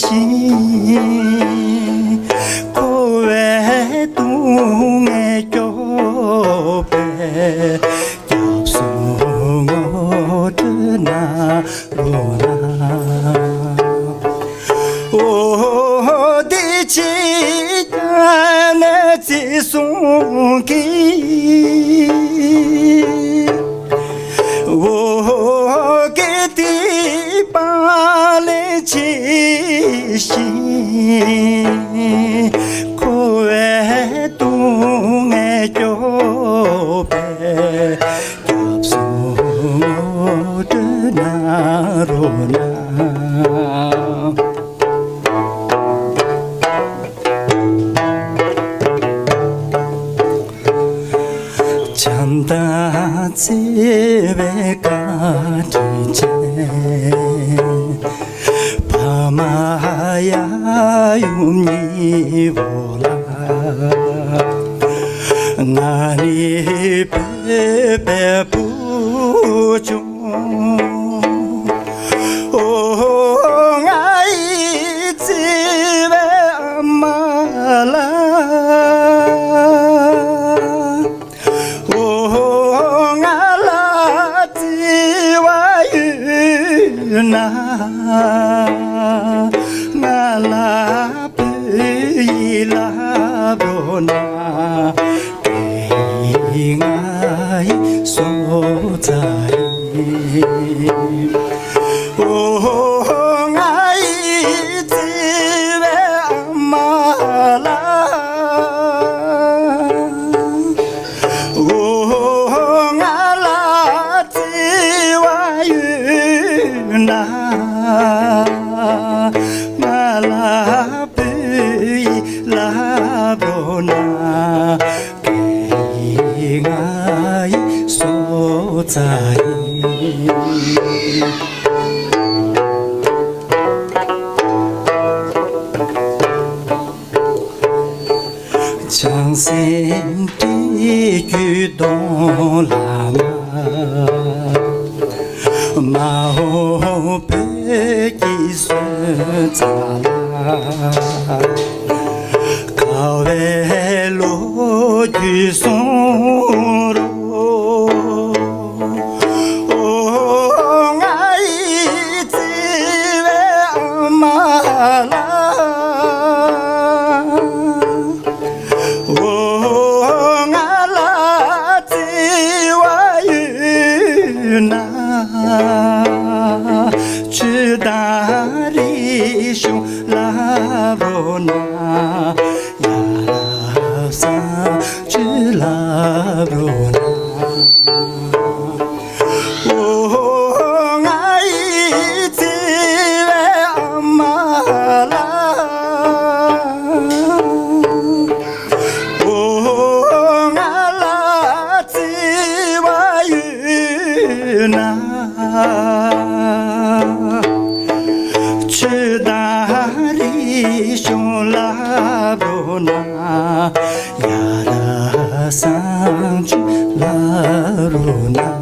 ཞིང་ཁོ་བའི་དུང་ངེ་སྐྱོབ་པའི་སྐྱབས་སུ་ངོ་སྤྲོད་ན་རོགས་གནང་། ཨོ་དེ་ཕྱི་ཀྱང་ནས་བརྩི་སོང་གི། འོ་གེ་དེ་པང་ལེན་ཆེ་ཞིང་ཁོ་བའི་དུང་ངེ་སྐྱོབ་པའི་སྐྱབས་སུ་ངོ་སྤྲོད་ན་རོགས་གནང་། བྱམས་དང་བརྩེ་བའི་བཀའ་དྲིན་ཅན། ཕ་མ་ཡབ་ཡུམ་གཉིས་པོ་ལ། ང་ནི་བོད་པའི་བུ་ཆུང་། ཨོ་ང་ཡི་བརྩེ་བའི་ཨ་མ་ལགས། ཨོ་ང་ལ་བརྩེ་བ་ཡོད་ན། ང་ལ་བོད་ཡིག་བསླབ་རོགས་གནང་། དེ་ཡིས་ང་ཡི་སྲོག་རྩ་ཡིན། ཨོ་ང་ཡི་བརྩེ་བའི་ཨ་མ་ལགས། ཨོ་ང་ལ་བརྩེ་བ་ཡོད་ན། ང་ལ་བོད་ཡིག་བསླབ་རོགས་གནང་། དེ་ཡིས་ང་ཡི་སྲོག་རྩ་ཡིན། བྱང་སེམས་སྤྲུལ་སྐྱོད་གདོང་ལ་མ། མ་འོངས་བོད་ཀྱི་སོན་རྩ་ལ། དགའ་བའི་ལོ་རྒྱུས་གསུང་རོགས། ཨོ་ང་ཡི་བརྩེ་བའི་ཨ་མ་ལགས། ཨོ་ང་ལ་བརྩེ་བ་ཡོད་ན། ཆོས་དང་རིག་གཞུང་བསླབ་རོགས་གནང་། ཡ་རབས་བཟང་སྤྱོད་བསླབ་རོགས་གནང་། ཨོ་ང་ཡི་བརྩེ་བའི་ཨ་མ་ལགས། ཨོ་ང་ལ་བརྩེ་བ་ཡོད་ན། ཆོས་དང་རིག་གཞུང་བསླབ་རོགས་གནང་། ཡ་རབས་བཟང་སྤྱོད་བསླབ་རོགས་གནང་།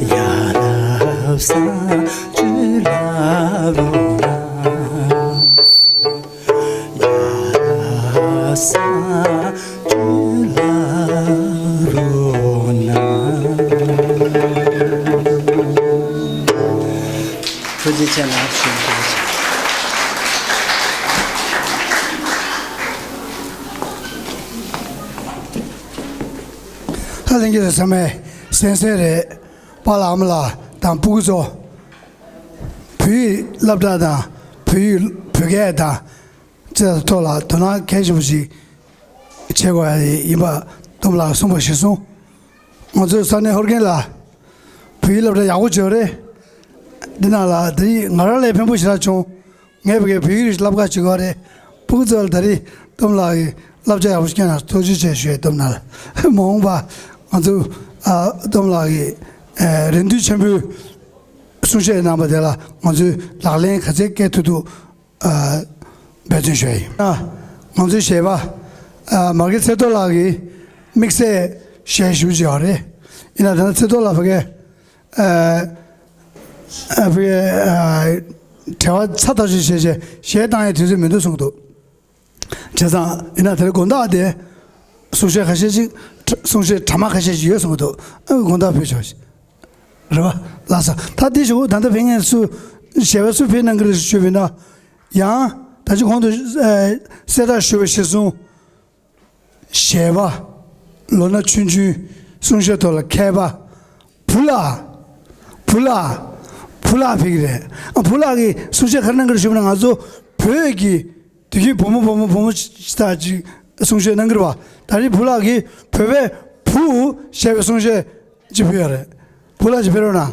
ཡ་རབས་བཟང་སྤྱོད་བསླབ་རོགས་གནང་། ཡ་རབས་བཟང་སྤྱོད་བསླབ་རོགས་གནང་། ཐུགས་རྗེ་ཆེ་ལགས། ཞུ་ཐུབ་ཆེ། ད་ལྷན་རྒྱས་ཚང་མས་གསན་གསན་རེད། པཱ་ལགས་ཨ་མ་ལགས་དང་སྤུ་གུ་ཚོ། བོད་ཡིག་སློབ་གྲྭ་དང་བོད་ཡིག་བོད་སྐད་དང་བཅས་པའི་ཐོག་ལ་དོ་སྣང་གལ་ཆེན་པོ་ཞིག་བྱེད་དགོས་ཡ་ཡིན་པ་ཏོམ་ལགས་གསུངས་པ་གཞིར་བཟུང་། ང་ཚོའི་ས་གནས་ཧོར་ཀན་ལ་བོད་ཡིག་སློབ་གྲྭ་ཡག་པོ་ཅིག་ཡོད་རེད། འདི་ནང་ལ་དེ་རིང་ང་རང་ལས་ཕན་པོ་ཞེ་དྲག་བྱུང་། ངས་བོད་སྐད་བོད་ཡིག་རིགས་བསླབ་ག་བྱེད་དགོས་རེད། ཕྲུ་གུ་ཚོ་ལ་ད་རེས་ཏོམ་ལགས་ཀྱིས་བསླབ་བྱ་ཡག་པོ་ཞིག་བསྐྱོན་ན་ཐུགས་རྗེ་ཆེ་ཞུ་ཡས། ཏོམ་ལགས་ལ་མ་འོངས་པ་ང་ཚོ་ཨ་ཏོམ་ལགས་ཀྱིས་ཨ་རེ་འདུན་ཆེན་པོས་གསུང་བཤད་གནང་པ་དེ་ལ་ང་ཚོས་ལག་ལེན་ག་ཚད་བཀལ་ཐུབ་ཐུབ་ཨ་འབད་བརྩོན་ཞུ་ཡ་ཡིན། ཨ་ང་ཚོའི་གཞས་པ་ཨ་མར་གེ་ཚེ་རྡོར་ལགས་ཀྱིས་དམིགས་བསལ་གཞས་ཞུ་བྱས་པ་རེད། ཡིན་ན་ད་ལྟ་ཚེ་རྡོར་ལགས་ཕ་གི་ཨ་ཨ་ཕ་གི་ཨ་བྲེལ་བ་ཚ་ཐག་ཆོད་བྱས་བྱས་གཞས་བཏང་ཡའི་དུས་ཚོད་མི་འདུག་གསུངས་འདུག་བྱས་ཙང་ཡིན་ན་དེ་རིང་དགོང་དག་དེ་གསུང་བཤད་ཁ་ཤས་ཤིག་གསུང་བཤད་གྲ་མ་ཁ་ཤས་ཤིག་ཡོད་གསུངས་འདུག་ཨ་དགོང་དག་ཕུལ་ཆོག་ཤིག་རེད་པ། ལགས་སོ། ད་འདི་ཞུ་ད་ལྟ་ཕེབས་མཁན་སུ་གཞས་པ་སུ་ཕེབས་གནང་གི་རེད་ཞུས་པ་ཡིན་ན། ཡང་ད་ཅི་གོང་དུ་ཨ་གསལ་བསྒྲགས་ཞུས་པ་གཞིར་བཟུང་གཞས་པ་ལོ་ན་ཆུང་ཆུང་གསུང་བཤད་ཐོག་ལ་མཁས་པ་བུ་ལགས་བུ་ལགས་བུ་ལགས་ཕེབས་ཀྱི་རེད། ཨ་བུ་ལགས་ཀྱིས་གསུང་བཤད་ག་རེ་གནང་གི་རེད་ཞུས་པ་ན་ང་ཚོ་བོད་ཀྱི་དེ་གའི་བུ་མོ་བུ་མོ་བུ་མོ་ཅིག་ད་ཅིག་གསུང་བཤད་གནང་གི་རེད་པ། ད་རེས་བུ་ལགས་ཀྱིས་བོད་པའི་བུ་ཞེས་པའི་གསུང་བཤད་ཅིག་ཕུལ་ཡ་རེད། བུ་ལགས་ཅིག་ཕེབས་རོགས་གནང་།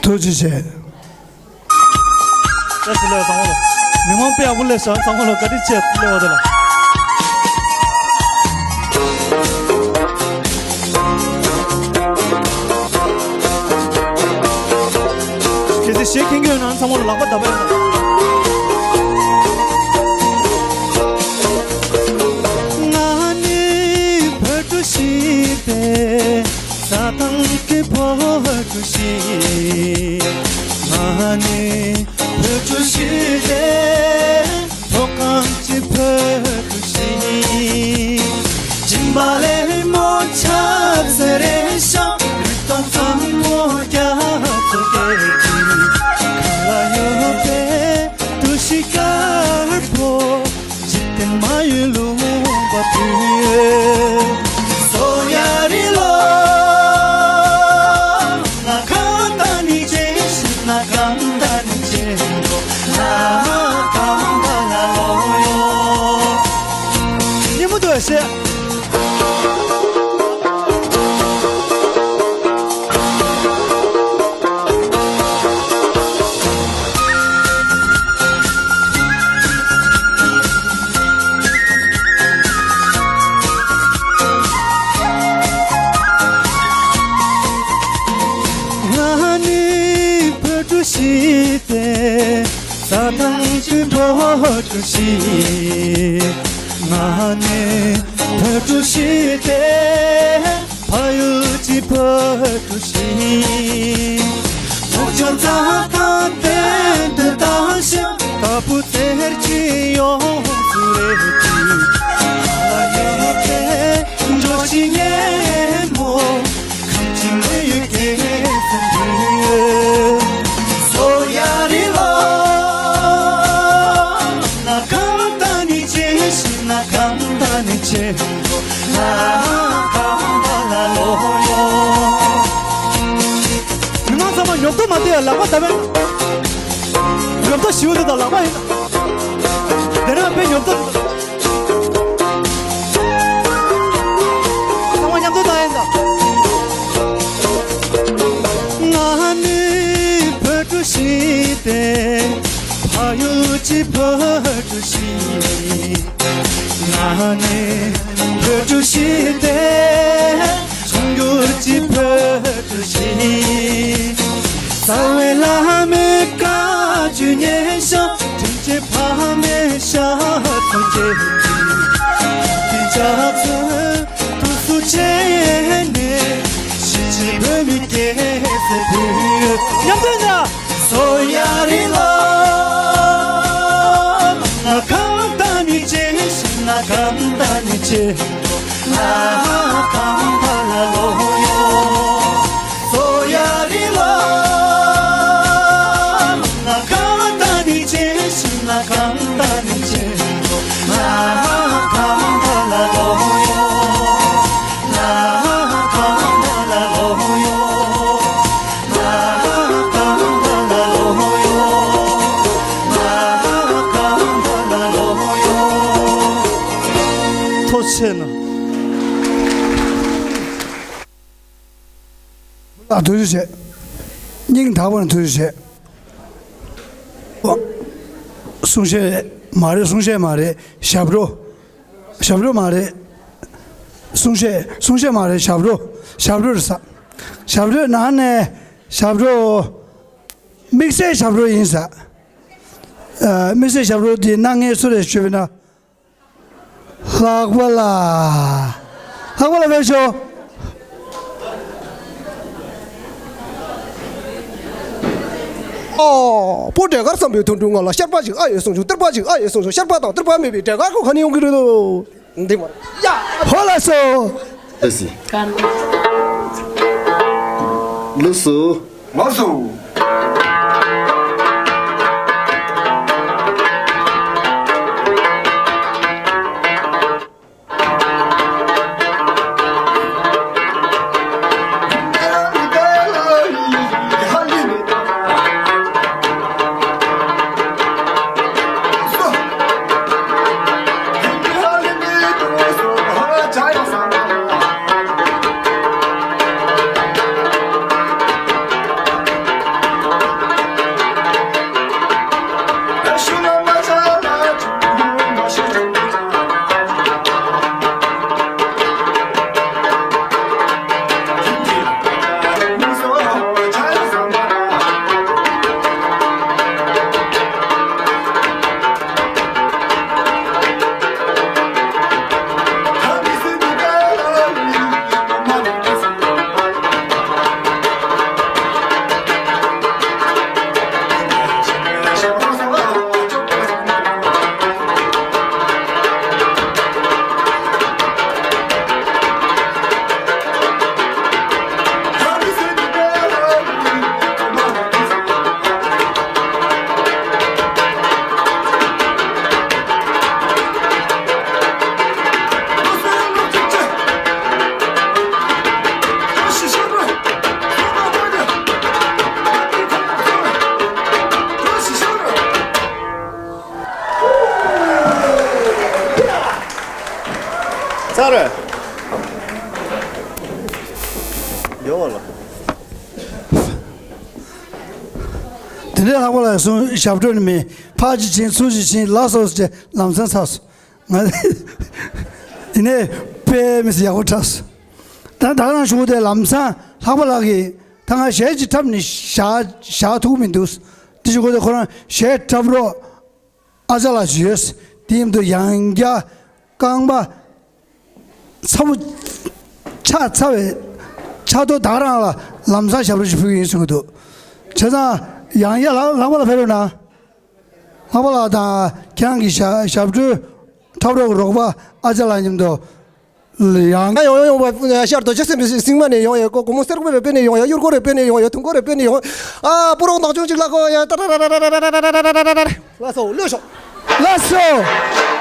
ཐུགས་རྗེ་ཆེ། བཀྲ་ཤིས་བདེ་ལེགས་ཚང་མ་ལ། མི་མང་དཔེ་ཡག་པོ་སླེབས་ཤག་ཚང་མ་ལ་བཀའ་དྲིན་ཆེ་སླེབས་པ་དེ་ལ། གལ་སྲིད་གཞས་མཁྱེན་གྱི་ཡོད་ན་ཚང་མ་ལ་ལག་པ་བརྡབ་པ་ཡིན་ན། ང་ནི་བོད་ཕྲུག་ཞིག་སྟེ། རྩྭ་ཐང་གི་བོད་ཕྲུག་ཞིག་ང་ནི་བོད་ཕྲུག་ཞིག་སྟེ། མཐོ་སྒང་གི་བོད་ཕྲུག་ཞིག་སྦྱིན་པ་ལས་མོ་ཆབ་སེ་རེ་ཤ་རི་སྟོང་ཚང་མོ་རྒྱ་མཚོ་སྐད་ཀྱི་ཁ་ལ་ཡོད་པའི་གྲུ་བཞི་དཀར་པོ། འཇིག་རྟེན་མ་ཡི་ལུང་པ་དུས། སོ་ཡ་རི་ལོ། ང་གང་ད་ནི་ཅེ་ཤི་ང་གང་ད་ནི་ཅེ་འགྲོ། ང་གང་ད་ལ་ལོ་ཡོ། ཉི་མ་དུ་ཤེ། ང་ནི་བོད་ཕྲུག་ཞིག་སྟེ། རྩྭ་ཐང་གི་བོད་ཕྲུག་ཞིག་ང་ནི་བོད་ཕྲུག་ཞིག་སྟེ། ཕ་ཡུལ་གྱི་བོད་ཕྲུག་ཞིག་ཕུག་ཆུ་རྩྭ་ཐང་སྟེང་དུ་བཏང་ཞིང་། ལྟ་བུ་གཏེར་གྱི་ཡོངས་སུ་རེ་ཞིག་ལ་ཡོད་པའི་འགྲོ་ཞིག་ཉེ་མོ། ཁམས་ཀྱི་མི་ཡུལ་སྐྱེས་སུ་འགྲོ། སོ་ཡ་རི་ལོ། ང་གང་ད་ནི་ཅེ་ཤི་ང་གང་ད་ནི་ཅེ་འགྲོ། ང་གང་ད་ལ་ལོ་ཡོ། མི་མང་ཚང་མ་ཉོབ་ཏོ་མ་བལྟས་ལག་པ་བརྡབ་པས། ཉོབ་ཏོ་ཞིའུ་དེ་དང་ལག་པ་ཡིན། དེ་ནས་དཔེ་ཉོབ་ཏོ། ཚང་མ་མཉམ་དུ་བཏང་ཡིན་ད། ང་ནི་བོད་ཕྲུག་ཞིག་སྟེ། ཕ་ཡུལ་གྱི་བོད་ཕྲུག་ཞིག་ང་ནི་བོད་ཕྲུག་ཞིག་སྟེ། འབྱུང་འགྱུར་གྱི་བོད་ཕྲུག་ཞིག་རྩ་བའི་བླ་མའི་བཀའ་བརྒྱུད་ཉན་ཞིང་། དྲིན་ཅན་ཕ་མའི་ཞབས་ཏོག་བསྐྱེད་ཅིང་། དེ་ཕྱག་འཚལ་དུས་སུ་བྱས་ནས། གཞིས་བྱེས་བོད་མི་སྐྱེ་ས་བོད་ཡུལ། ཉམས་ལྡན་ན། སོ་ཡ་རི་ལོ། ང་གང་ད་ནི་ཅེ་ཤི་ང་གང་ད་ནི་ཅེ། ང་གང་ད་ལ་ལོ་ཡོ། སོ་ཡ་རི་ལོ། ང་གང་ད་ནི་ཅེ་ཤི་ང་གང་ད་ནི་ཅེ། ང་གང་ད་ལ་ལོ་ཡོ། ང་གང་ད་ལ་ལོ་ཡོ། ཐུགས་རྗེ་ཆེ། སྙིང་ཐག་པ་ནས་ཐུགས་རྗེ་ཆེ། གསུང་བཤད་མ་རེད། གསུང་བཤད་མ་རེད། ཞབས་བྲོ། ཞབས་བྲོ་མ་རེད། གསུང་བཤད། གསུང་བཤད་མ་རེད། ཞབས་བྲོ། ཞབས་བྲོ་རེད་ས། ཞབས་བྲོའི་ནང་ནས་ཞབས་བྲོ། དམིགས་བསལ་ཞབས་བྲོ་ཡིན་ས། ཨ། དམིགས་བསལ་ཞབས་བྲོ་འདི་གནང་མཁན་སུ་རེད་ཞུས་པ་ན། ལྷག་པ་ལགས། ལྷག་པ་ལགས་ཕེབས་ཤོག། ཨོ། པོ་འབྲས་དཀར་བསམ་པའི་དོན་སྒྲུབ་ངང་ལ། ཤར་པ་ཅིག་ཨ་ཡེ་གསུང་བྱུང་། ཏིར་པ་ཅིག་ཨ་ཡེ་གསུང་བྱུང་། ཤར་པ་དང་ཏིར་པ་མེད་པའི་འབྲས་དཀར་ཁོ་ག་ནས་ཡོང་གི་རེད་དོ། འདི་མ་རེད་ཡ། ཧོ་ལགས་སོ། ལགས་སོ། ལགས་སོ། ལགས་སོ། ཚར་རེད། ཡོང་བ་ལ། དེ་འདྲའི་ལྷག་པ་ལགས་གསུང་ཞབས་བྲོ་ནི་མེད། ཕར་ཅིག་ཕྱིན་ཚུར་ཅིག་ཕྱིན། ལགས་སོ་ཟེར་ལམ་སང་ཚར་སོང་། ང་ཡིན་ནའི་དཔེ་མི་སྲིད་ཡག་པོ་འཁྲབ་སོང་། ད་ད་ག་རང་ཞུ་དེ་ལམ་སང་ལྷག་པ་ལགས་ཀྱིས་ད་ང་གཞས་ཅིག་འཁྲབ་ནས་བཞག་བཞག་ཐུབ་མི་འདུག་དེ་ཞུ་དགོས་དེ་ཁོ་རང་གཞས་འཁྲབ་རོགས། ཨ་ཅག་ལགས་ཞུས། དེ་མཉམ་དུ་ཡང་བསྐྱར་རྐང་པ་ཚ་པོ་ཆགས་ཚར་བའི་ཆགས་ཐོག་ད་ག་རང་ལ་ལམ་སང་ཞབས་བྲོ་ཞིག་ཕུལ་གྱི་ཡིན་གསུང་གི་འདུག་བྱས་ཙང་ཡང་བསྐྱར་ལྷག་ལྷག་པ་ལགས་ཕེབས་རོགས་གནང་། ལྷག་པ་ལགས་དང་ཁྱེད་རང་གི་ཞབས་ཞབས་བྲོ་འཁྲབ་རོགས་ཀྱི་རོགས་པ་ཨ་ཅག་ལགས་མཉམ་དུ། ཡང་ཡོང་ཡོང་ཡོང་བ་ཤར་རྡོ་རྗེ་སེམས་པའི་སིང་མ་ནས་ཡོང་ཡོད། ཀོ་གོ་མོ་སེར་པོ་རེ་པེ་ནས་ཡོང་ཡོད། གཡུ་སྒོ་རེ་པེ་ནས་ཡོང་ཡོད། དུང་སྒོ་རེ་པེ་ནས་ཡོང་། ཨ་སྤུ་རོང་ནག་ཆུང་གཅིག་ལ་ཀོ་ཡ་ཏ་ར་ར་ར་ར། ལགས་སོ་ལོས་ཤོག་ལགས་སོ།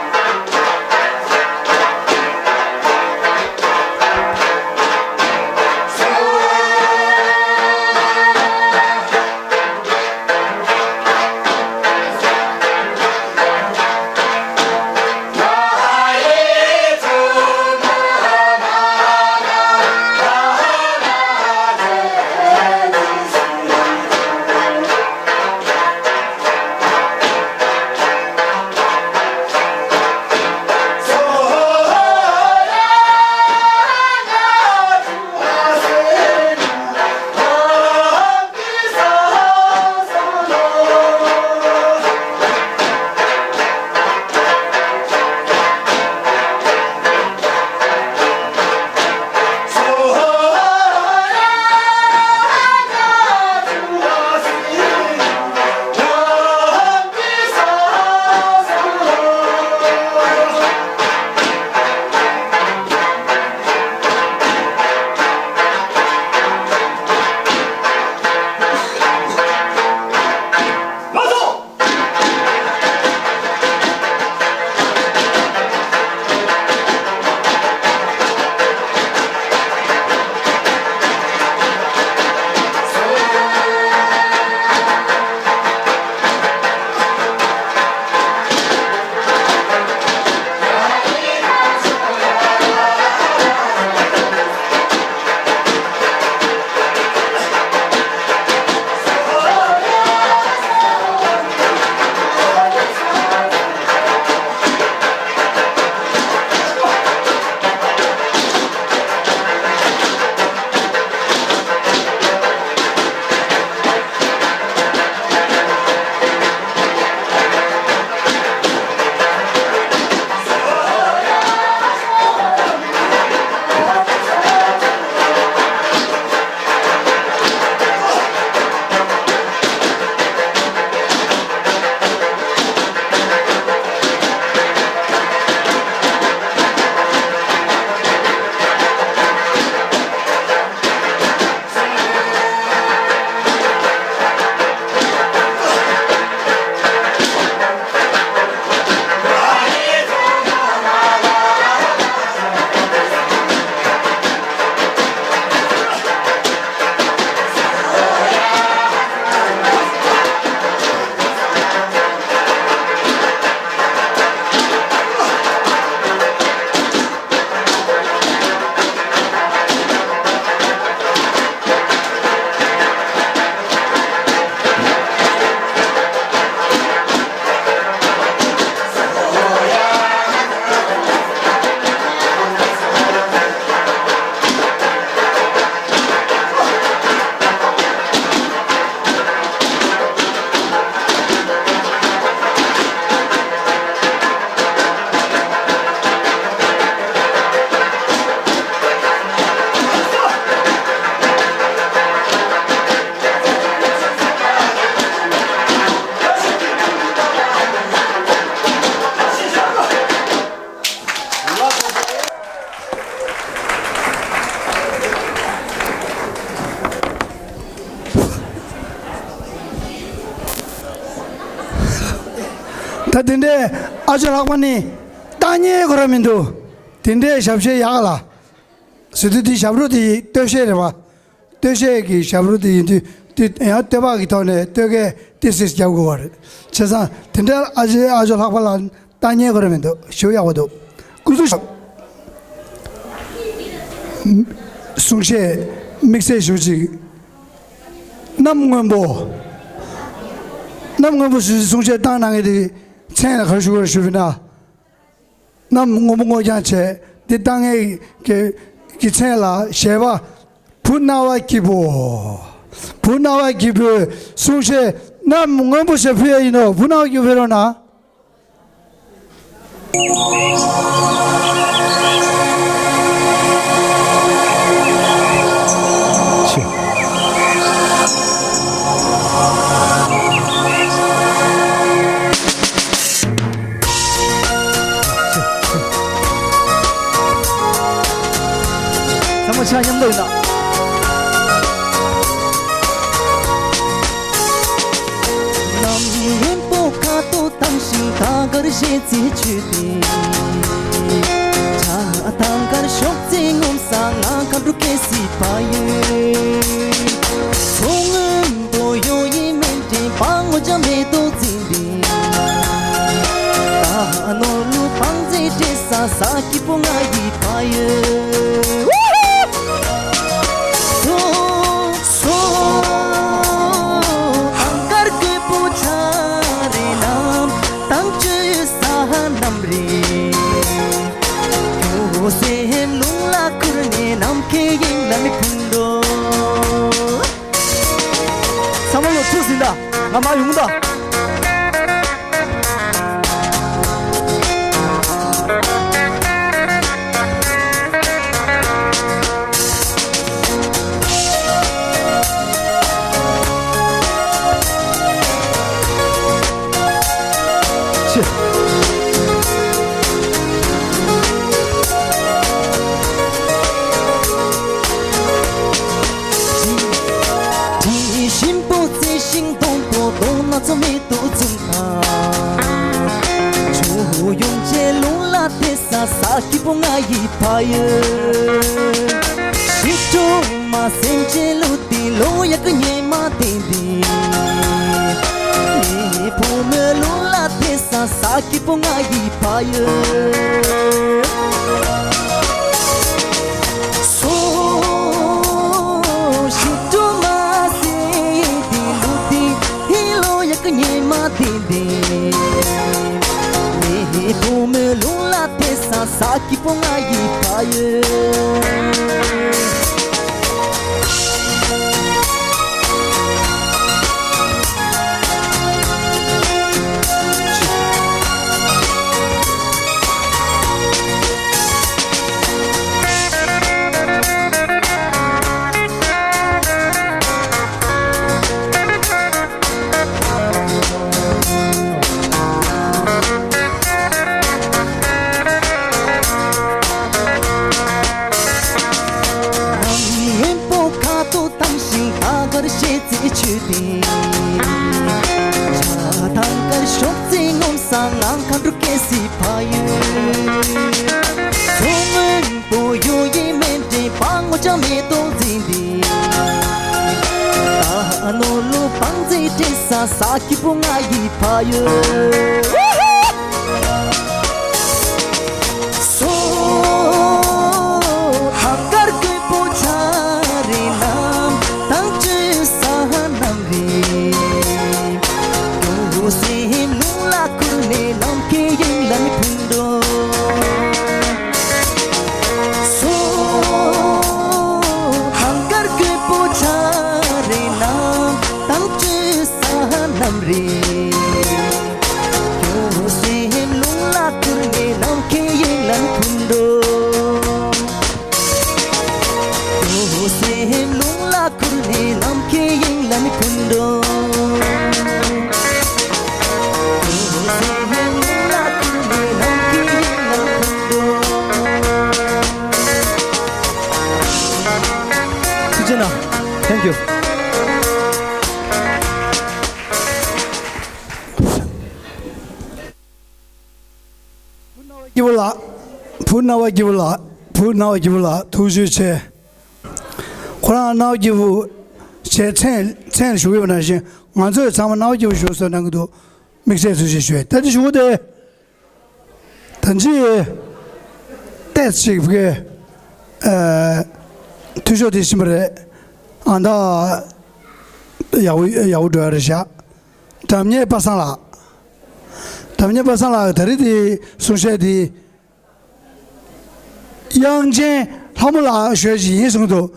ད་དེ་འདྲའི་ཨ་ཅོ་ལྷག་པ་ནི་ལྟ་ཉན་ཁོ་ར་མི་འདུག་དེ་འདྲའི་ཞབས་གཞས་ཡག་ལ། ཟེར་དུས་དེ་ཞབས་བྲོ་དེ་སྟོད་གཞས་རེད་བ། སྟོད་གཞས་ཀྱི་ཞབས་བྲོ་དེ་ཡིན་དུས་དེ་ཡང་སྟོད་པ་གི་ཐོག་ནས་སྟོད་སྐད་ཏི་སིས་རྒྱབ་དགོས་པ་རེད། བྱས་ཙང་དེ་འདྲའི་ཨ་ཅེ་ཨ་ཅོ་ལྷག་པ་ལ་ལྟ་ཉན་ཁོ་ར་མི་འདུག་ཞུ་ཡག་པོ་འདུག་སྐུ་གཟུགས་ཞབས། གསུང་བཤད་དམིགས་བསལ་ཞུ་ཅིག་གནམ་སྔོན་པོ། གནམ་སྔོན་པོ་ཞུ་གསུང་བཤད་བཏང་གནང་མཁན་དེ་མཚན་ལ་ག་རེ་ཞུ་དགོས་རེད་ཞུས་པ་ན། གནམ་སྔོན་པོ་སྔོ་ལྗང་བྱས་འདི་ལྟ་མཁན་གྱི་གི་མཚན་ལ་གཞས་པ། བུ་སྣང་བ་སྐྱིད་པོ། བུ་སྣང་བ་སྐྱིད་པོའི་གསུང་བཤད་གནམ་སྔོན་པོ་ཞེས་ཕུལ་ཡ་ཡིན་ནོ། བུ་སྣང་བ་སྐྱིད་པོ་ཕེབས་རོགས་གནང་། ཚང་མ་ཕྱག་མཉམ་འདེགས་གནང་། གནམ་སྔོན་པོ་ཁ་དོག་དྭངས་ཤིང་ཐང་དཀར་ཞལ་རྩེ་ཆོས་ལྡན། བྱ་ཐང་དཀར་གཤོག་རྩེ་ངོམ་ས་ང་མཁའ་འགྲོ་སྐྱེ་སྲིད་ཕ་ཡུལ། མཚོ་སྔོན་པོ་ཡོ་ཡི་མེ་འདྲེན་པ་སྔོ་ལྗང་མེ་ཏོག་འཛིན་པའི། ད་ནོར་ལུ་བང་མཛེས་འདྲེས་ས་ས་སྐྱིད་པོ་ང་ཡི་ཕ་ཡུལ། སོ་སོ་ཧང་དཀར་རྒོད་པོ་ཆ་རེ་ནམ་དང་བཅོས་ས་ནམ་རེ། ཁྱོད་སེམས་རླུང་ལ་ཁུར་ནས་ནམ་མཁའི་དབྱིངས་ལ་ནི་འཕུར་འགྲོ། ཚང་མ་ལོ་ཐུགས་ཟིན་ད། ང་མ་ཡོང་ད། དྲི་ཞིམ་པོ་རྩི་ཤིང་སྡོང་པོ་སྡོང་སྣ་ཚོགས་མེ་ཏོག་འཛུམ་དང་། ཆུ་ཡོང་བྱེད་རླུང་ལ་ཐེ་ས་ས་སྐྱིད་པོ་ང་ཡི་ཕ་ཡུལ། ཤི་ཀྲོ་མ་སེམས་ཅན་ལུ་དེ་ལོ་ཡག་གི་ཉེ་མ་དེ་འདི། ངའི་བུ་མོའི་རླུང་ལ་ཐེ་ས་ས་སྐྱིད་པོ་ང་ཡི་ཕ་ཡུལ། སོ་ཤི་ཀྲོ་མ་སེ་དེ་ལུ་དེ་དེ་ལོ་ཡག་གི་ཉེ་མ་དེ་འདི། ངའི་བུ་མོའི་རླུང་ལ་ཐེ་ས་ས་སྐྱིད་པོ་ང་ཡི་ཕ་ཡུལ། གནམ་སྔོན་པོ་ཁ་དོག་དྭངས་ཤིང་ཐང་དཀར་ཞལ་རྩེ་ཆོས་ལྡན། བྱ་ཐང་དཀར་གཤོག་རྩེ་ངོམ་ས་ང་མཁའ་འགྲོ་སྐྱེ་སྲིད་ཕ་ཡུལ། མཚོ་སྔོན་པོ་ཡོ་ཡི་མེ་འདྲེན་པ་སྔོ་ལྗང་མེ་ཏོག་འཛིན་པའི། ད་ནོར་ལུ་བང་མཛེས་འདྲེས་ས་ས་སྐྱིད་པོ་ང་ཡི་ཕ་ཡུལ། སོ་ཧང་དཀར་རྒོད་པོ་ཆ་རེ་ནམ་དང་བཅོས་ས་ནམ་རེ། ཁྱོད་སེམས་རླུང་ལ་ཁུར་ནས་ནམ་མཁའི་དབྱིངས་ལ་ནི་འཕུར་འགྲོ། སོ་ཧང་དཀར་རྒོད་པོ་ཆ་རེ་ནམ་དང་བཅོས་ས་ནམ་རེ། སྐྱིད་པོ་ལགས། བུ་སྣང་བ་སྐྱིད་པོ་ལགས། བུ་སྣང་བ་སྐྱིད་པོ་ལགས་ཐུགས་རྗེ་ཆེ། ཁོ་རང་སྣང་བ་སྐྱིད་པོ་ཞེས་མཚན་མཚན་ཞུ་གི་ཡོད་པ་ནང་བཞིན་ང་ཚོས་ཚང་མ་སྣང་བ་སྐྱིད་པོ་བཞུགས་གསོལ་གནང་གི་འདུག་དམིགས་བསལ་ཐུགས་རྗེ་ཆེ་ཞུ་ཡས། ད་ཅི་ཞུ་གི་དེ། ད་ཅི་ཏེས་ཅིག་གི་ཨ་འཐུས་ཤོར་དེ་ཕྱིན་པ་རེད། ཨ་ད་ཡག་པོ་ཡག་པོ་འགྲོ་ཡ་རེད་ཤག་སྒྲ་སྙན་པ་སངས་ལགས། སྒྲ་སྙན་པ་སངས་ལགས་ད་རེས་དེ་གསུང་བཤད་དེ་དབྱངས་ཅན་ལྷ་མོ་ལགས་ཞུ་ཡས་ཅིག་ཡིན་གསུངས་འདུག་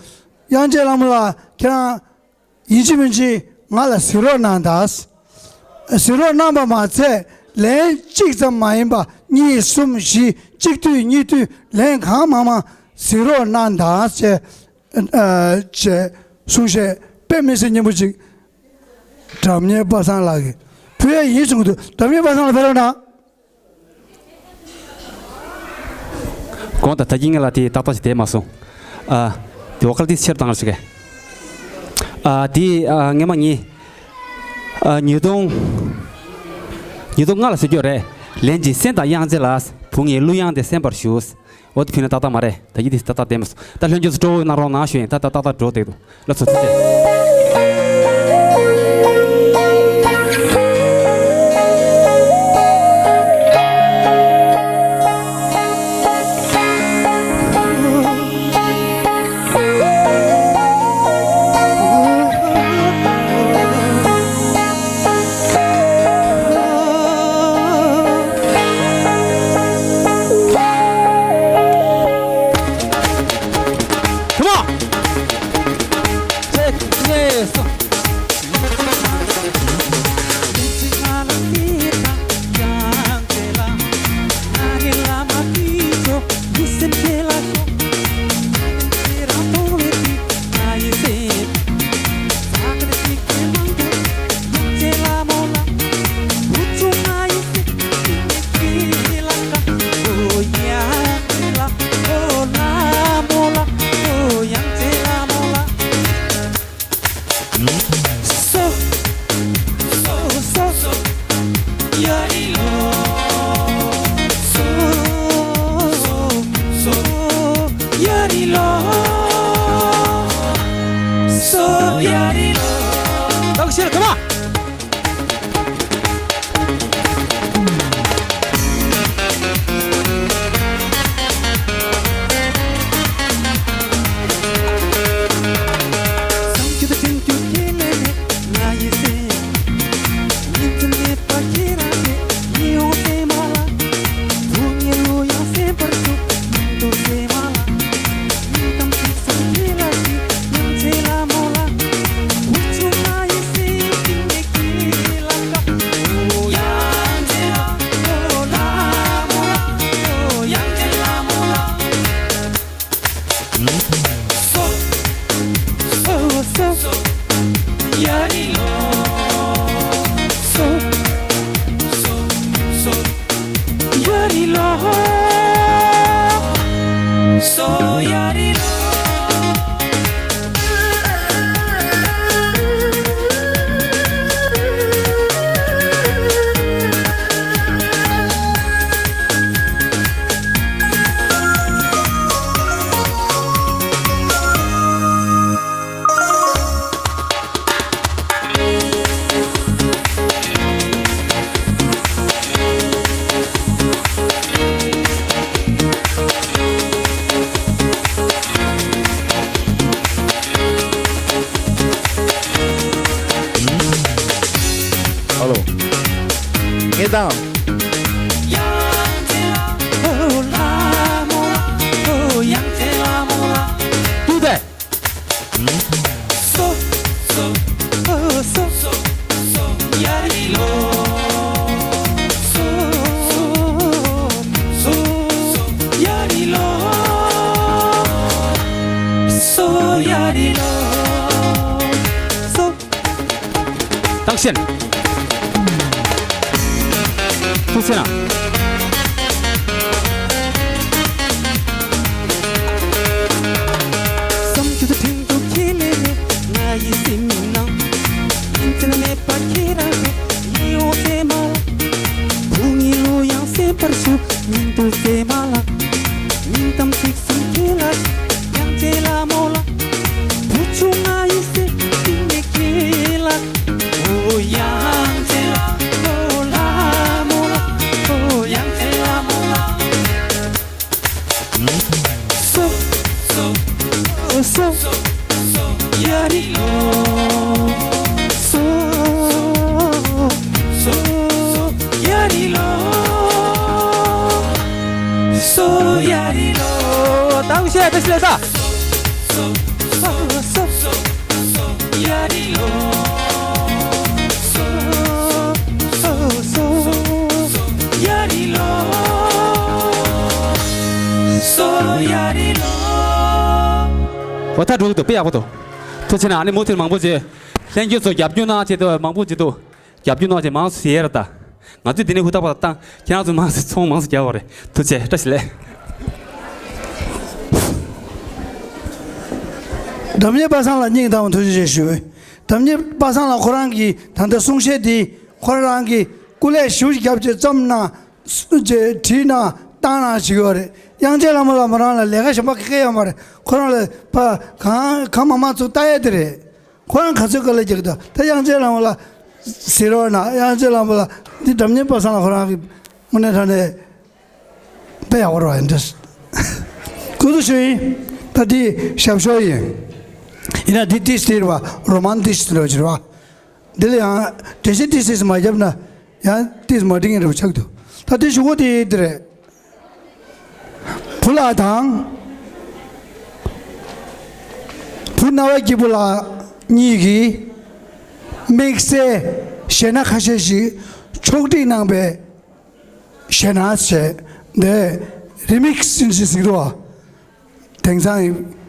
དབྱངས་ཅན་ལྷ་མོ་ལགས་ཁྱེད་རང་ཡིན་གཅིག་མིན་གཅིག་ང་ལ་གཟིགས་རོགས་གནང་དང་། གཟིགས་རོགས་གནང་བ་མ་ཚད་ལན་གཅིག་ཙམ་མ་ཡིན་པ་གཉིས་གསུམ་བཞི་གཅིག་དུས་གཉིས་དུས་ལན་གང་མང་མང་གཟིགས་རོགས་གནང་དང་ཅེས་ཨ་ཅེས་གསུང་བཤད་དཔེ་མི་སྲིད་སྙན་པོ་ཅིག་སྒྲ་སྙན་པ་སངས་ལགས་ཀྱིས་ཕུལ་ཡས་ཡིན་གསུངས་འདུག་སྒྲ་སྙན་པ་སངས་ལགས་ཕེབས་རོགས་གནང་། དགོངས་དག་ད་གིན་ང་ལ་དེ་ཏག་ཏག་ཞིག་བསྡད་མ་སོང་། ཨ། དེ་བོ་ཀལ་དེ་ཕྱིར་བཏང་རོགས་བྱེད་གས། ཨ། དེ་ཨ་སྔས་མ་ངས་ཨ་ཉིས་སྟོང་ཉིས་སྟོང་ལྔ་ལ་ཟེར་རྒྱུ་རེད། ལན་གཅིག་སེམས་དང་དབྱངས་ཅན་ལགས། བུ་ངའི་གླུ་དབྱངས་དེ་གསན་པར་ཞུ། འོ་དེ་ཕུལ་ན་ཏག་ཏག་མ་རེད། ད་གིན་དེ་ཏག་ཏག་བསྡད་མ་སོང་། ད་ལྷན་རྒྱས་ཚོ་སྤྲོ་བོ་གནང་རོགས་གནང་ཞུ་ཡིན། ད་ད་ཏག་ཏག་འགྲོ་བསྡད་འདུག་ལགས་སོ་ཐུགས་རྗེ་ཆེ། Come on! Take this. Hello. ངས་དང་། Do that. བདག་གཞན། ཐུགས་རྗེ་གནང་། སྙིང་དུ་སེམས་མ་ལ། སྙིང་གཏམ་ཚིག་གསུམ་ཁྱེད་ལ། དབྱངས་ཅན་ལྷ་མོ་ལ། བུ་ཆུང་ང་ཡི་སེམས་གཏིང་ནས་ཁྱེད་ལ། ཨོ་དབྱངས་ཅན་ལྷ་མོ་ལ། ཨོ་དབྱངས་ཅན་ལྷ་མོ་ལ། སོ། སོ། སོ། སོ། ཡ་རི་ལོ། སོ། སོ། ཡ་རི་ལོ། སོ། ཡ་རི་ལོ། ད་ངུ་ཤེས་ད་ཤི་ལ་ད། སོ། སོ། སོ། ཡ་རི་ལོ། སོ། སོ། སོ། ཡ་རི་ལོ། སོ། ཡ་རི་ལོ། འོ་ད་འགྲོ་གི་འདུག་དཔེ་ཡག་པོ་འདུག་ཐུགས་རྗེ་ཆེ་གནང་། ཨ་ནི་མུ་མཐུད་མང་པོ་བྱེད། ལྷན་རྒྱས་ཚོ་རྒྱབ་སྐྱོར་གནང་བྱེད་དུ་མང་པོ་བྱེད་དུ། རྒྱབ་སྐྱོར་གནང་བྱེད་མང་སུ་ཡེ་ར་ད། ང་ཚོས་འདི་ནས་ཧུར་ཐག་པ་བཏང་། ཁྱེད་རང་ཚོ་མང་སུ་ཚོང་མང་སུ་རྒྱག་པ་རེད། ཐུགས་རྗེ་བཀྲ་ཤིས་བདེ་ལེགས། སྒྲ་སྙན་པ་སངས་ལ་སྙིང་ཐག་པ་ཐུགས་རྗེ་ཆེ་ཞུ། སྒྲ་སྙན་པ་སངས་ལགས་ཁོ་རང་གིས་ད་ལྟ་གསུང་བཤད་འདི་ཁོ་རང་གིས་སྐུ་ལས་ཞུ་རྒྱབ་ཅེས་བརྩམས་ན། སུ་ཅེས་བྲིས་ན་བཏང་ན་ཞིག་ཡོད་རེད། དབྱངས་ཅན་ལྷ་མོ་ལགས་མོ་རང་ལ་ལས་ཀ་གཞན་པ་ག་གེ་ཡོད་མ་རེད། ཁོ་རང་ལ་ཕ་གང་གང་མང་མང་ཚུགས་ལྟ་ཡས་དེ་རེད། ཁོ་རང་ག་ཚོད་དཀའ་ལས་རྒྱག་གི་འདུག་ད་དབྱངས་ཅན་ལྷ་མོ་ལགས་ཟེར་རོགས་གནང་། དབྱངས་ཅན་ལྷ་མོ་ལགས་འདི་སྒྲ་སྙན་པ་སངས་ལགས་ཁོ་རང་གིས་དངོས་གནས་དྲང་གནས་དཔེ་ཡག་པོ་རེད་པ། ཡིན་འདྲ། ཁོ་ཚོ་ཞུ་ཡིན། ད་འདི་ཞབས་ཞུ་ཡིན། ཡིན་ན་འདི་ཏིས་དེ་རེད་པ། རོ་མན་ཏིས་འདྲ་བོ་ཅིག་རེད་པ། འདི་ལ་ཡང་འགྲེལ་བཤད་ཏིས་ཏིས་མ་བརྒྱབ་ན་ཡང་ཏིས་མ་འགྲིག་ངེས་འདྲ་བོ་ཆགས་འདུག་ད་དེ་ཞུ་གོ་དེ་འདི་རེད། བུ་ལགས་དང་བུ་རྣ་བ་སྐྱིད་པོ་ལགས་གཉིས་ཀྱིས་དམིགས་བསལ་གཞས་སྣ་ཁ་ཤས་ཤིག་ཕྱོགས་སྒྲིག་གནང་པའི་གཞས་སྣ་བྱས་འདི་རི་མིག་སི་ཟེར་གྱི་འདུག་པ། དེང་སང་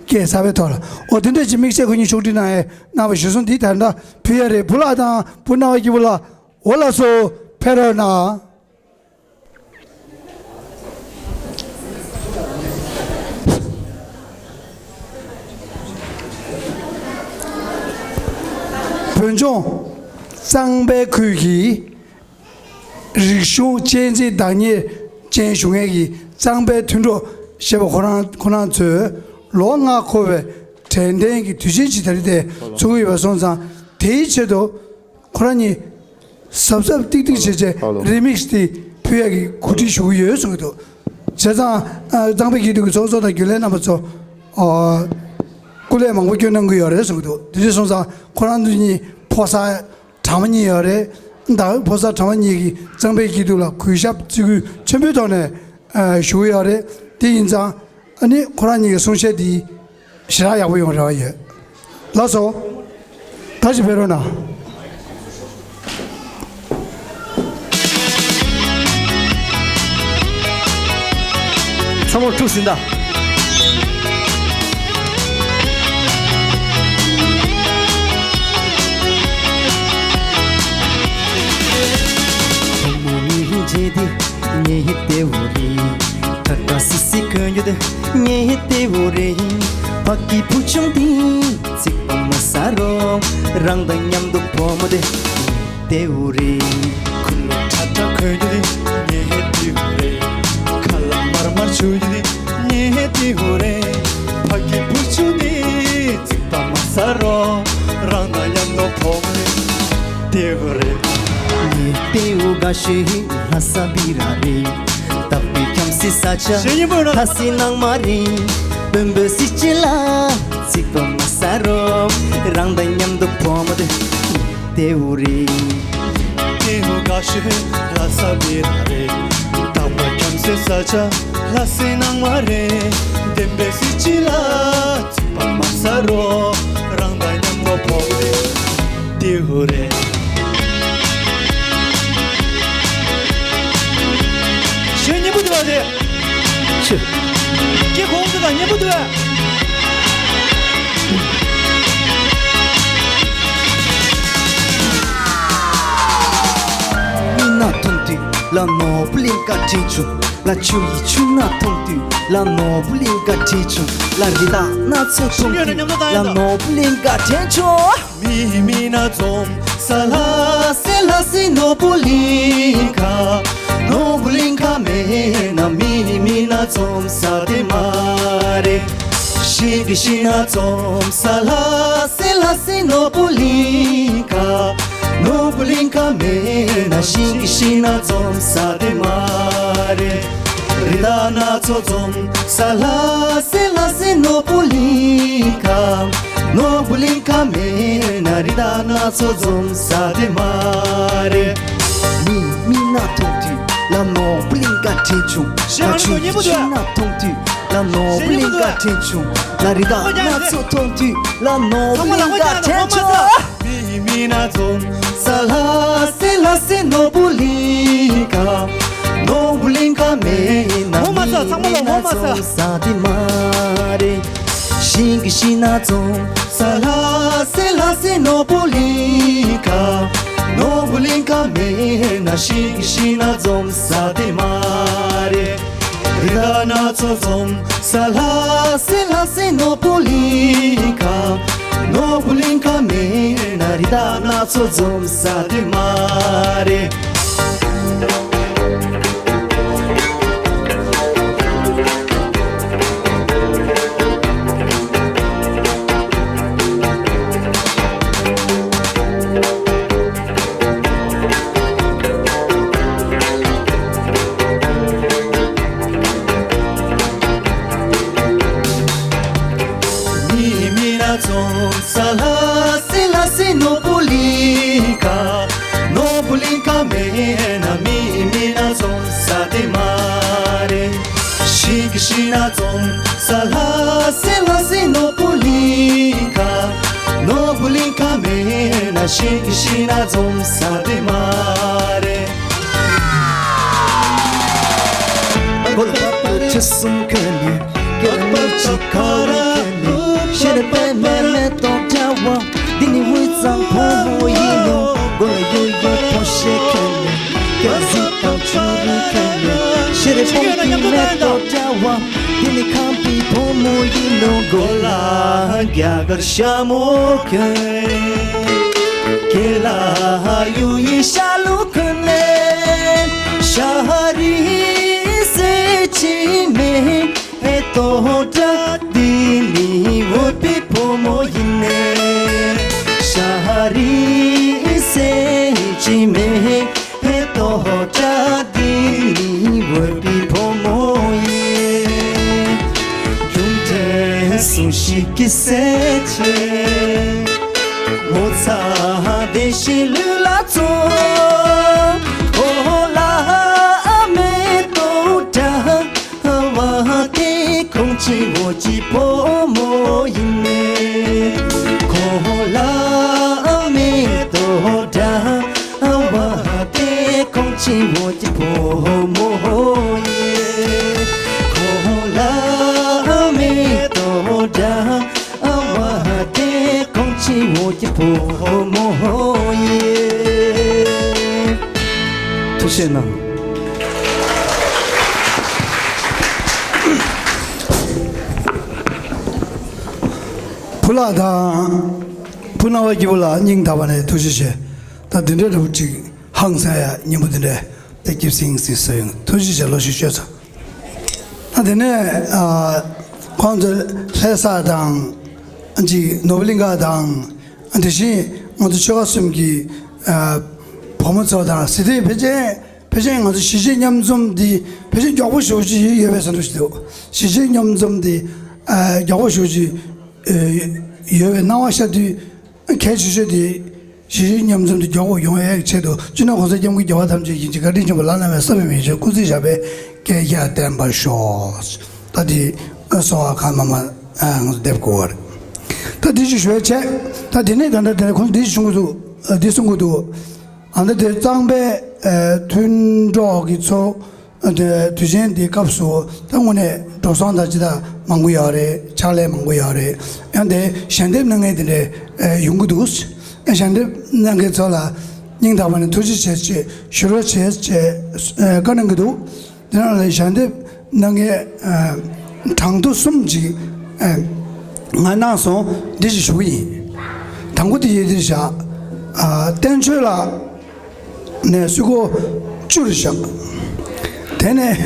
སྐད་གསར་པའི་ཐོག་ལ་འོ་དེ་འདྲ་ཅིག་དམིགས་བསལ་ཁོ་གཉིས་ཕྱོགས་སྒྲིག་གནང་ཡས་གནང་བ་གཞིར་བཟུང་འདི་ད་ལྟ་ཕུལ་ཡས་རེད། བུ་ལགས་དང་བུ་རྣ་བ་སྐྱིད་པོ་ལགས་འོ་ལགས་སོ་ཕེབས་རོགས་གནང་། བོད་ལྗོངས་གཙང་པའི་ཁུལ་གྱི་རིག་གཞུང་གཅེས་འཛིན་བདག་གཉེར་ཅན་ཞུ་མཁན་གྱི་གཙང་པའི་མཐུན་གྲོགས་ཞེས་པ་ཁོ་རང་ཁོ་རང་ཚོས་ལོ་ལྔ་འཁོར་བའི་དྲན་རྟེན་གྱི་དུས་ཆེན་ཞིག་ད་རེས་དེ་ཚོགས་ཀྱི་ཡོད་པ་སོང་ཙང་། དེའི་ཆེད་དུ་ཁོ་རང་གཉིས་གཟབ་གཟབ་ཏིག་ཏིག་བྱས་བྱས་ཧ་ལོ། རི་མིག་སི་དེ་ཕུལ་ཡག་གི་གོ་སྒྲིག་ཞུ་གི་ཡོད་གསུང་གི་འདུག་བྱས་ཙང་ཨ་གཙང་པའི་སྐྱིད་སྡུག་གི་ཚོགས་གཙོ་དང་རྒྱུན་ལས་རྣམ་པ་ཚོ་ཨ་སྐུ་ལས་མང་པོ་བསྐྱོན་གནང་གི་ཡོད་རེད་གསུང་གི་འདུག་དེ་འདྲ་སོང་ཙང་ཁོ་རང་ཚོ་གཉིས་ཕོ་གསར་གྲངས་མ་གཉིས་ཡོད་རེད། ད་ཕོ་གསར་གྲངས་མ་གཉིས་ཀྱིས་གཙང་པའི་སྐྱིད་སྡུག་ལ་གུས་ཞབས་བརྩི་བཀུར་ཆེན་པོའི་ཐོག་ནས་ཨ་ཞུ་གི་ཡོད་རེད། དེ་ཡིན་ཙང་ཨ་ནི་ཁོ་རང་གཉིས་ཀྱི་གསུང་བཤད་འདི་ཞེ་དྲག་ཡག་པོ་ཡོང་རེ་བ་ཡོད། ལགས་སོ། ད་ཅི་ཕེབས་རོགས་གནང་། ཚང་མ་དཀྲུགས་ཟིན་ད། གཞས་སྙན་པོ་འདུག་པ་དེ། ཆུ། སྐྱེ་གོང་དུ་དང་སྙན་པོ་འདུག་པས། འཛོམས་ས་དེ་མ་རེད། ཤིང་གི་ཤིང་ན་འཛོམས་ས་ལྷ་སའི་ལྷ་སའི་ནོར་བུ་གླིང་ག། ནོར་བུ་གླིང་ག་མེད་ན་ཤིང་གི་ཤིང་ན་འཛོམས་ས་དེ་མ་རེད། རི་དྭགས་སྣ་ཚོགས་འཛོམས་ས་ལྷ་སའི་ལྷ་སའི་ནོར་བུ་གླིང་ག། ནོར་བུ་གླིང་ག་མེད་ན་རི་དྭགས་སྣ་ཚོགས་འཛོམས་ས་དེ་མ་རེད། མིའི་མིག་ནང་མཐོང་དུས་ལ་ནོར་བུ་གླིང་ག་དྲན་བྱུང་། ང་ཆུང་ཡི་ཤིང་ནང་མཐོང་དུས་ལ་ནོར་བུ་གླིང་ག་དྲན་བྱུང་། ང་རི་དྭགས་སྣ་ཚོགས་མཐོང་དུས་ལ་ནོར་བུ་གླིང་ག་དྲན་བྱུང་། མིའི་མིག་ནང་འཛོམས་ས་ལྷ་སའི་ལྷ་སའི་ནོར་བུ་གླིང་ག། ནོར་བུ་གླིང་ག་མེད་ན་ངོ་མ་ཚ་ཚང་མ་ལ་ངོ་མ་ཚ། མིའི་མིག་ནང་འཛོམས་ས་དེ་མ་རེད། ཤིང་གི་ཤིང་ན་འཛོམས་ས་ལྷ་སའི་ལྷ་སའི་ནོར་བུ་གླིང་ག། ནོར་བུ་གླིང་ག་མེད་ན་ཤིང་གི་ཤིང་ན་འཛོམས་ས་དེ་མ་རེད། རི་དྭགས་སྣ་ཚོགས་འཛོམས་ས་ལྷ་སའི་ལྷ་སའི་ནོར་བུ་གླིང་ག། ནོར་བུ་གླིང་ག་མེད་ན་རི་དྭགས་སྣ་ཚོགས་འཛོམས་ས་དེ་མ་རེད། མིའི་མིག་ནང་འཛོམས་ས་ལྷ་སའི་ལྷ་སའི་ནོར་བུ་གླིང་ག། ནོར་བུ་གླིང་ག་མེད་ན་མིའི་མིག་ནང་འཛོམས་ས་དེ་མ་རེད། ཤིང་གི་ཤིང་ན་འཛོམས་ས་ལྷ་སའི་ལྷ་སའི་ནོར་བུ་གླིང་ག། ནོར་བུ་གླིང་ག་མེད་ན་ཤིང་གི་ཤིང་ན་འཛོམས་ས་དེ་མ་རེད། ཐུགས་རྗེ་གནང་། བུ་ལགས་དང་། བུ་སྣང་བ་སྐྱིད་པོ་ལགས་སྙིང་ཐག་པ་ནས་ཐུགས་རྗེ་ཆེ། ད་འདི་འདྲའི་འདྲ་པོ་ཅིག་ཧང་སང་ཡ་སྙན་པོ་འདི་འདྲ་ད་སྐྱིད་སིང་སིང་བཟོས་ཡོང་། ཐུགས་རྗེ་ཆེ། ལོ་ཤུགས་ཤོད་ཚ། ད་དེ་ནས་ཨ། ཁོང་ཚོ་ལྷ་ས་དང་། ཅིག་ནོར་བུ་གླིང་ག་དང་། དེ་བཞིན་ང་ཚོ་ཆོལ་ཁ་གསུམ་གྱི་ཨ། བུ་མོ་ཚོ་དང་། ཟེར་དུས་ཕལ་ཆེར་ཕལ་ཆེར་ང་ཚོ་གཞིས་བྱེས་མཉམ་འཛོམས་འདི་ཕལ་ཆེར་མགྱོགས་པོ་ཞེ་པོ་ཅིག་ཡོད་པའི་བསམ་བློ་ཞིག་འདུག་གཞིས་བྱེས་མཉམ་འཛོམས་འདི་ཨ། མགྱོགས་པོ་ཞེ་པོ་ཅིག་ཨ། ཡོད་པའི་སྣང་བ་ཤར་དུས། གལ་ཆེ་ཤོས་དེ་གཞིས་བྱེས་མཉམ་འཛོམས་དེ་མགྱོགས་པོ་ཡོང་ཡག་གི་ཆེད་དུ་སྤྱི་ནོར་༸གོང་ས་༸སྐྱབས་མགོན་རྒྱལ་བ་ཐམས་ཅད་མཁྱེན་ཅིང་བཀའ་དྲིན་ཆེན་པོ་བླ་ན་མེད་ས་པཎ་མི་ཡི་སྐུ་ཚེ་ཞབས་པད་བསྐལ་བརྒྱར་བརྟན་པར་ཤོག་ད་དེ་གསོལ་བ་ཁ་མ་མ་ང་ཚོ་འདེབས་དགོས་པ་རེད། ད་དེ་ཅིག་ཞུ་བའི་ཆེད། ད་དེ་ནས་ད་ལྟ་དེ་ཁོང་འདི་ཞུ་གི་འདུག་འདི་གསུང་གི་འདུག་ཨ་ད་དེ་གཙང་པའི་མཐུན་གྲོགས་ཀྱི་ཚོགས། དེ་དུས་ཆེན་འདིའི་སྐབས་སུ་ད་དངོས་གནས་འགྲོ་སོང་དང་ཅི་དང་མང་པོ་ཡོད་རེད། ཕྱག་ལས་མང་པོ་ཡོད་རེད། ཡང་དེ་ཞལ་འདེབས་གནང་མཁན་དེ་འདྲས་ཡོང་གི་འདུག་ཞལ་འདེབས་གནང་མཁན་ཚོ་ལ་སྙིང་ཐག་པ་ནས་ཐུགས་རྗེ་ཆེ་ཞེས་ཞུ་རོགས་བྱེད་ཅེས་བཀའ་གནང་གི་འདུག་དེ་རང་ལ་ཞལ་འདེབས་གནང་མཁན་གྲངས་ཐོ་གསུམ་ཅིག་ང་གནང་སོང་། འདི་ཞིག་ཞུ་གི་ཡིན། དང་པོ་དེ་ཡི་འདིར་བཞག་བསྟན་ཆོས་ལགས། ནས་སུ་གོ་བཅུ་རུ་བཞག་དེ་ དེ་ནས་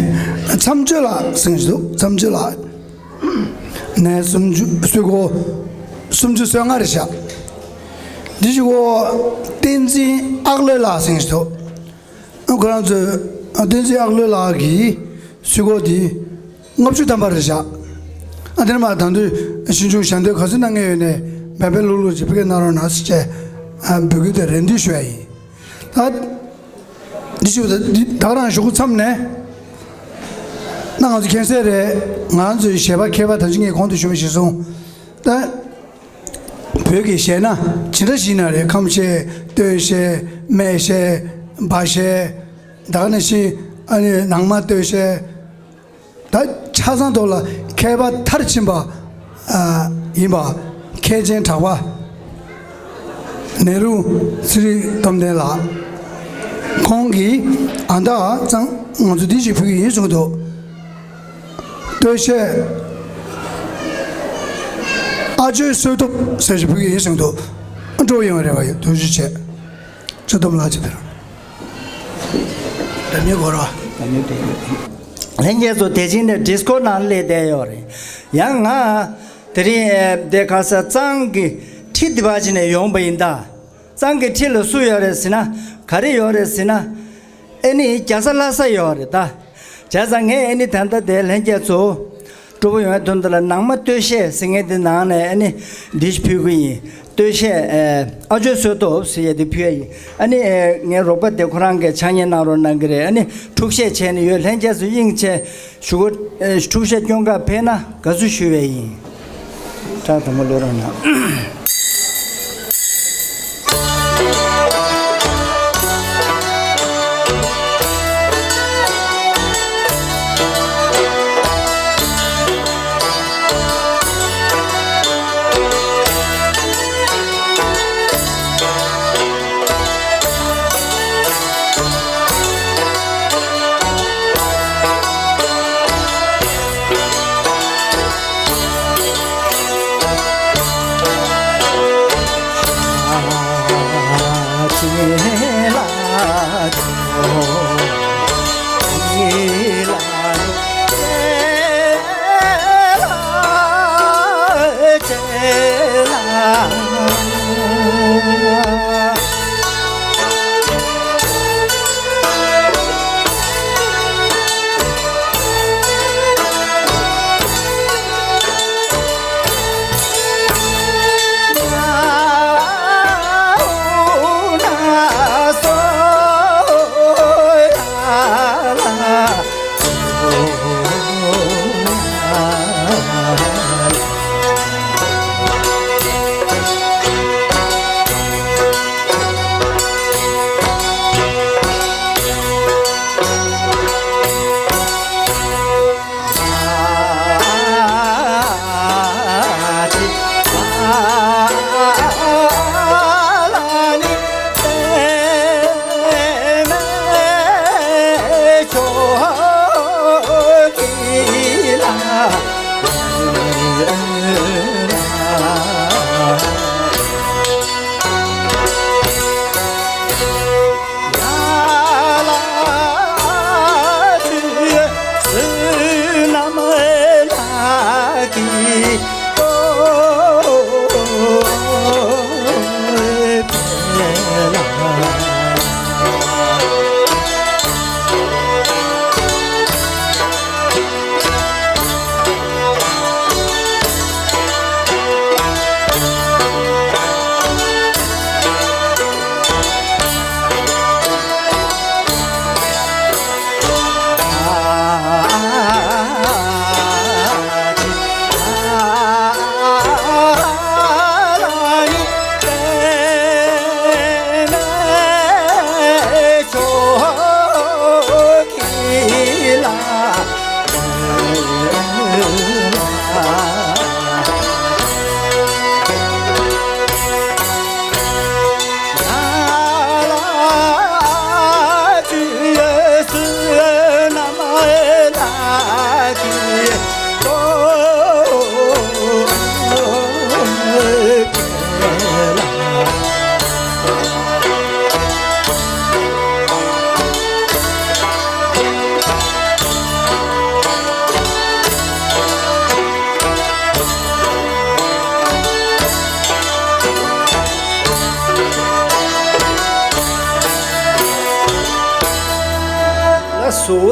མཚམས་གཅོད་ལགས་ཟེར་གྱི་འདུག་མཚམས་གཅོད་ལགས། ནས་སུམ་ཅུ་སུམ་ཅུ་སོ་ལྔ་རེད་ཤག་འདི་ཞིག་གོ། བསྟན་འཛིན་ཨག་ལོས་ལགས་ཟེར་གྱི་འདུག་ཁོ་རང་ཚོས་བསྟན་འཛིན་ཨག་ལོས་ལགས་ཀྱི་སུམ་ཅུ་སོ་ལྔ་འདི་ལྔ་བཅུ་ཐམ་པ་རེད་ཤག་ཨ་དེ་ནས་མར་ད་དུང་ཞིབ་འཇུག་ཞལ་འདོན་ག་ཚོད་གནང་མཁན་ཡོད་ནས་འབད་པས་ལྷུག་ལྷུག་ཅིག་ཕ་གིར་གནང་རོགས་གནང་ཟེར་བྱས་འབོད་སྐུལ་དེ་རེ་འདུན་ཞུ་ཡ་ཡིན། ད་འདི་ཞུ་ད་འདི་ད་ག་རང་ཞུ་གི་མཚམས་ནས། ད་ང་ཚོ་མཁྱེན་གསལ་རེད། ང་ཚོའི་གཞས་པ་མཁས་པ་ད་ཅི་ངས་གོང་དུ་ཞུས་པ་ཞིག་སོང་། ད་བོད་ཀྱི་གཞས་སྣ་ཇི་འདྲ་ཞིག་ན་རེད། ཁམས་གཞས། སྟོད་གཞས། སྨད་གཞས། སྦ་གཞས། ད་ག་ནང་བཞིན་ཨ་ནི་ནང་མ་སྟོད་གཞས། ད་ཆ་ཚང་ཐོག་ལ་མཁས་པ་མཐར་ཕྱིན་པ་ཨ་ཡིན་པ་མཁས་ཆེན་གྲགས་པ་ནེ་རུ་ཚེ་རིང་སྟོབས་ལྡན་ལགས། ཁོང་གིས་ཨ་ད་ཙང་ང་ཚོ་འདི་ཞིག་ཕུལ་གྱི་ཡིན་གསུངས་འདུག་སྟོད་གཞས་ཨ་ཇོའི་བསོད་སྟོབས་ཟེར་ཞིག་ཕུལ་གྱི་ཡིན་གསུངས་འདུག་སྤྲོ་པོ་ཡོང་བའི་རེ་བ་ཡོད། ཐུགས་རྗེ་ཆེ། ཚེ་སྟོབས་ལགས་ཅིག་དེར། ལྷན་རྒྱས་ཚོ་དེ་བཞིན་ནས་ཌིས་ཀོ་ནང་སླེབས་བསྡད་ཡོད་རེད། ཡང་ང་དེ་རིང་དེ་ག་ས་གཙང་གི་ཁྲི་དེ་བ་ཅིག་ནས་ཡོང་པ་ཡིན་ད། གཙང་གི་ཁྲི་ལ་སུ་ཡོད་རེད་ཟེར་ན། ག་རེ་ཡོད་རེད་ཟེར་ན། ཨེ་ནི་རྒྱ་བཟའ་ལྷ་བཟའ་ཡོད་རེད་ད། བྱས་ཙང་ངས་ཨེ་ནི་ད་ལྟ་དེ་ལྷན་རྒྱས་ཚོ་སྤྲོ་པོ་ཡོང་བའི་དོན་དུ་ལ་ནང་མ་སྟོད་གཞས་ཟེར་མཁན་དེ་ནང་ནས་ཨེ་ནི་འདི་ཕུལ་གི་ཡིན། སྟོད་གཞས་ཨ་ཅོའི་བསོད་སྟོབས་ཟེར་ཡས་དེ་ཕུལ་ཡས་ཡིན། ཨ་ནི་ངའི་རོགས་པ་དེ་ཁོ་རང་གིས་ཕྱག་བརྙན་གནང་རོགས་གནང་གི་རེད། ཨ་ནི་འཁྲུག་གཞས་བྱས་ནས་ཡོད། ལྷན་རྒྱས་ཚོ་དབྱིངས་ཆེ་ཞུ་གོ། ཨེ་འཁྲུག་གཞས་སྐྱོན་ག་ཕེབས་ན་དགའ་བསུ་ཞུ་བས་ཡིན། ཁྲ་དང་པོ་ལོ་རང་ན། སོ།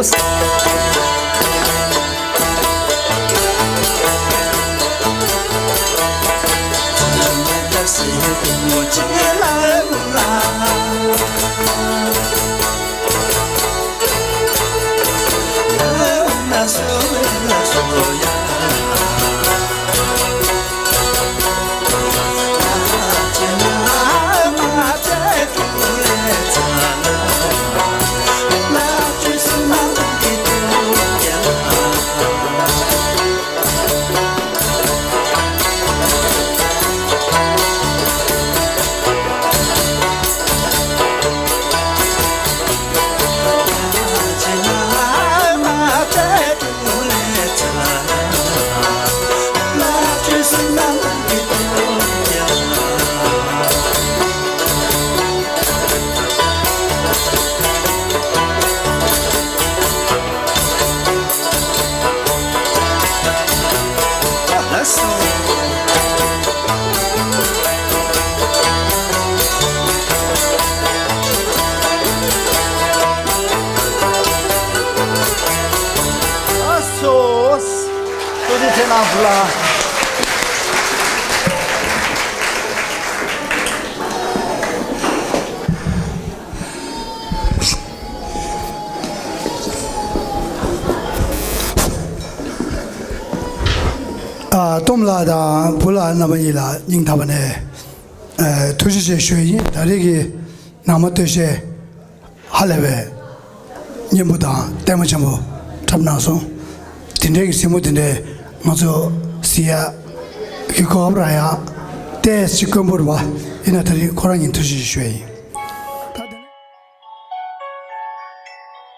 ཨ་སོ། སོ་དེ་ཚེ་ནང་བུ་ལ། ཨ། སྟོན་ལགས་དང་བུ་ལགས་རྣམ་པ་གཉིས་ལ་སྙིང་ཐག་པ་ནས་ཨ་ཐུགས་རྗེ་ཆེ་ཞུ་ཡི་ཡིན། ད་རེས་ཀྱི་ནང་མ་སྟོད་གཞས་ཧ་ལས་པའི་སྙན་པོ་དང་ལྟད་མོ་ཆེན་པོ་འཁྲབ་གནང་སོང་། དེ་འདྲའི་གི་གཟིགས་མོ་དེ་འདྲའི་ང་ཚོ་གཟིགས་ཡ་གི་གོ་སྐབས་རག་ཡ་ཏོག་ཙམ་དཀོན་པོ་རེད་པ། ཡིན་ན་ད་རེས་ཁོ་རང་ཉིད་ཐུགས་རྗེ་ཆེ་ཞུ་ཡ་ཡིན།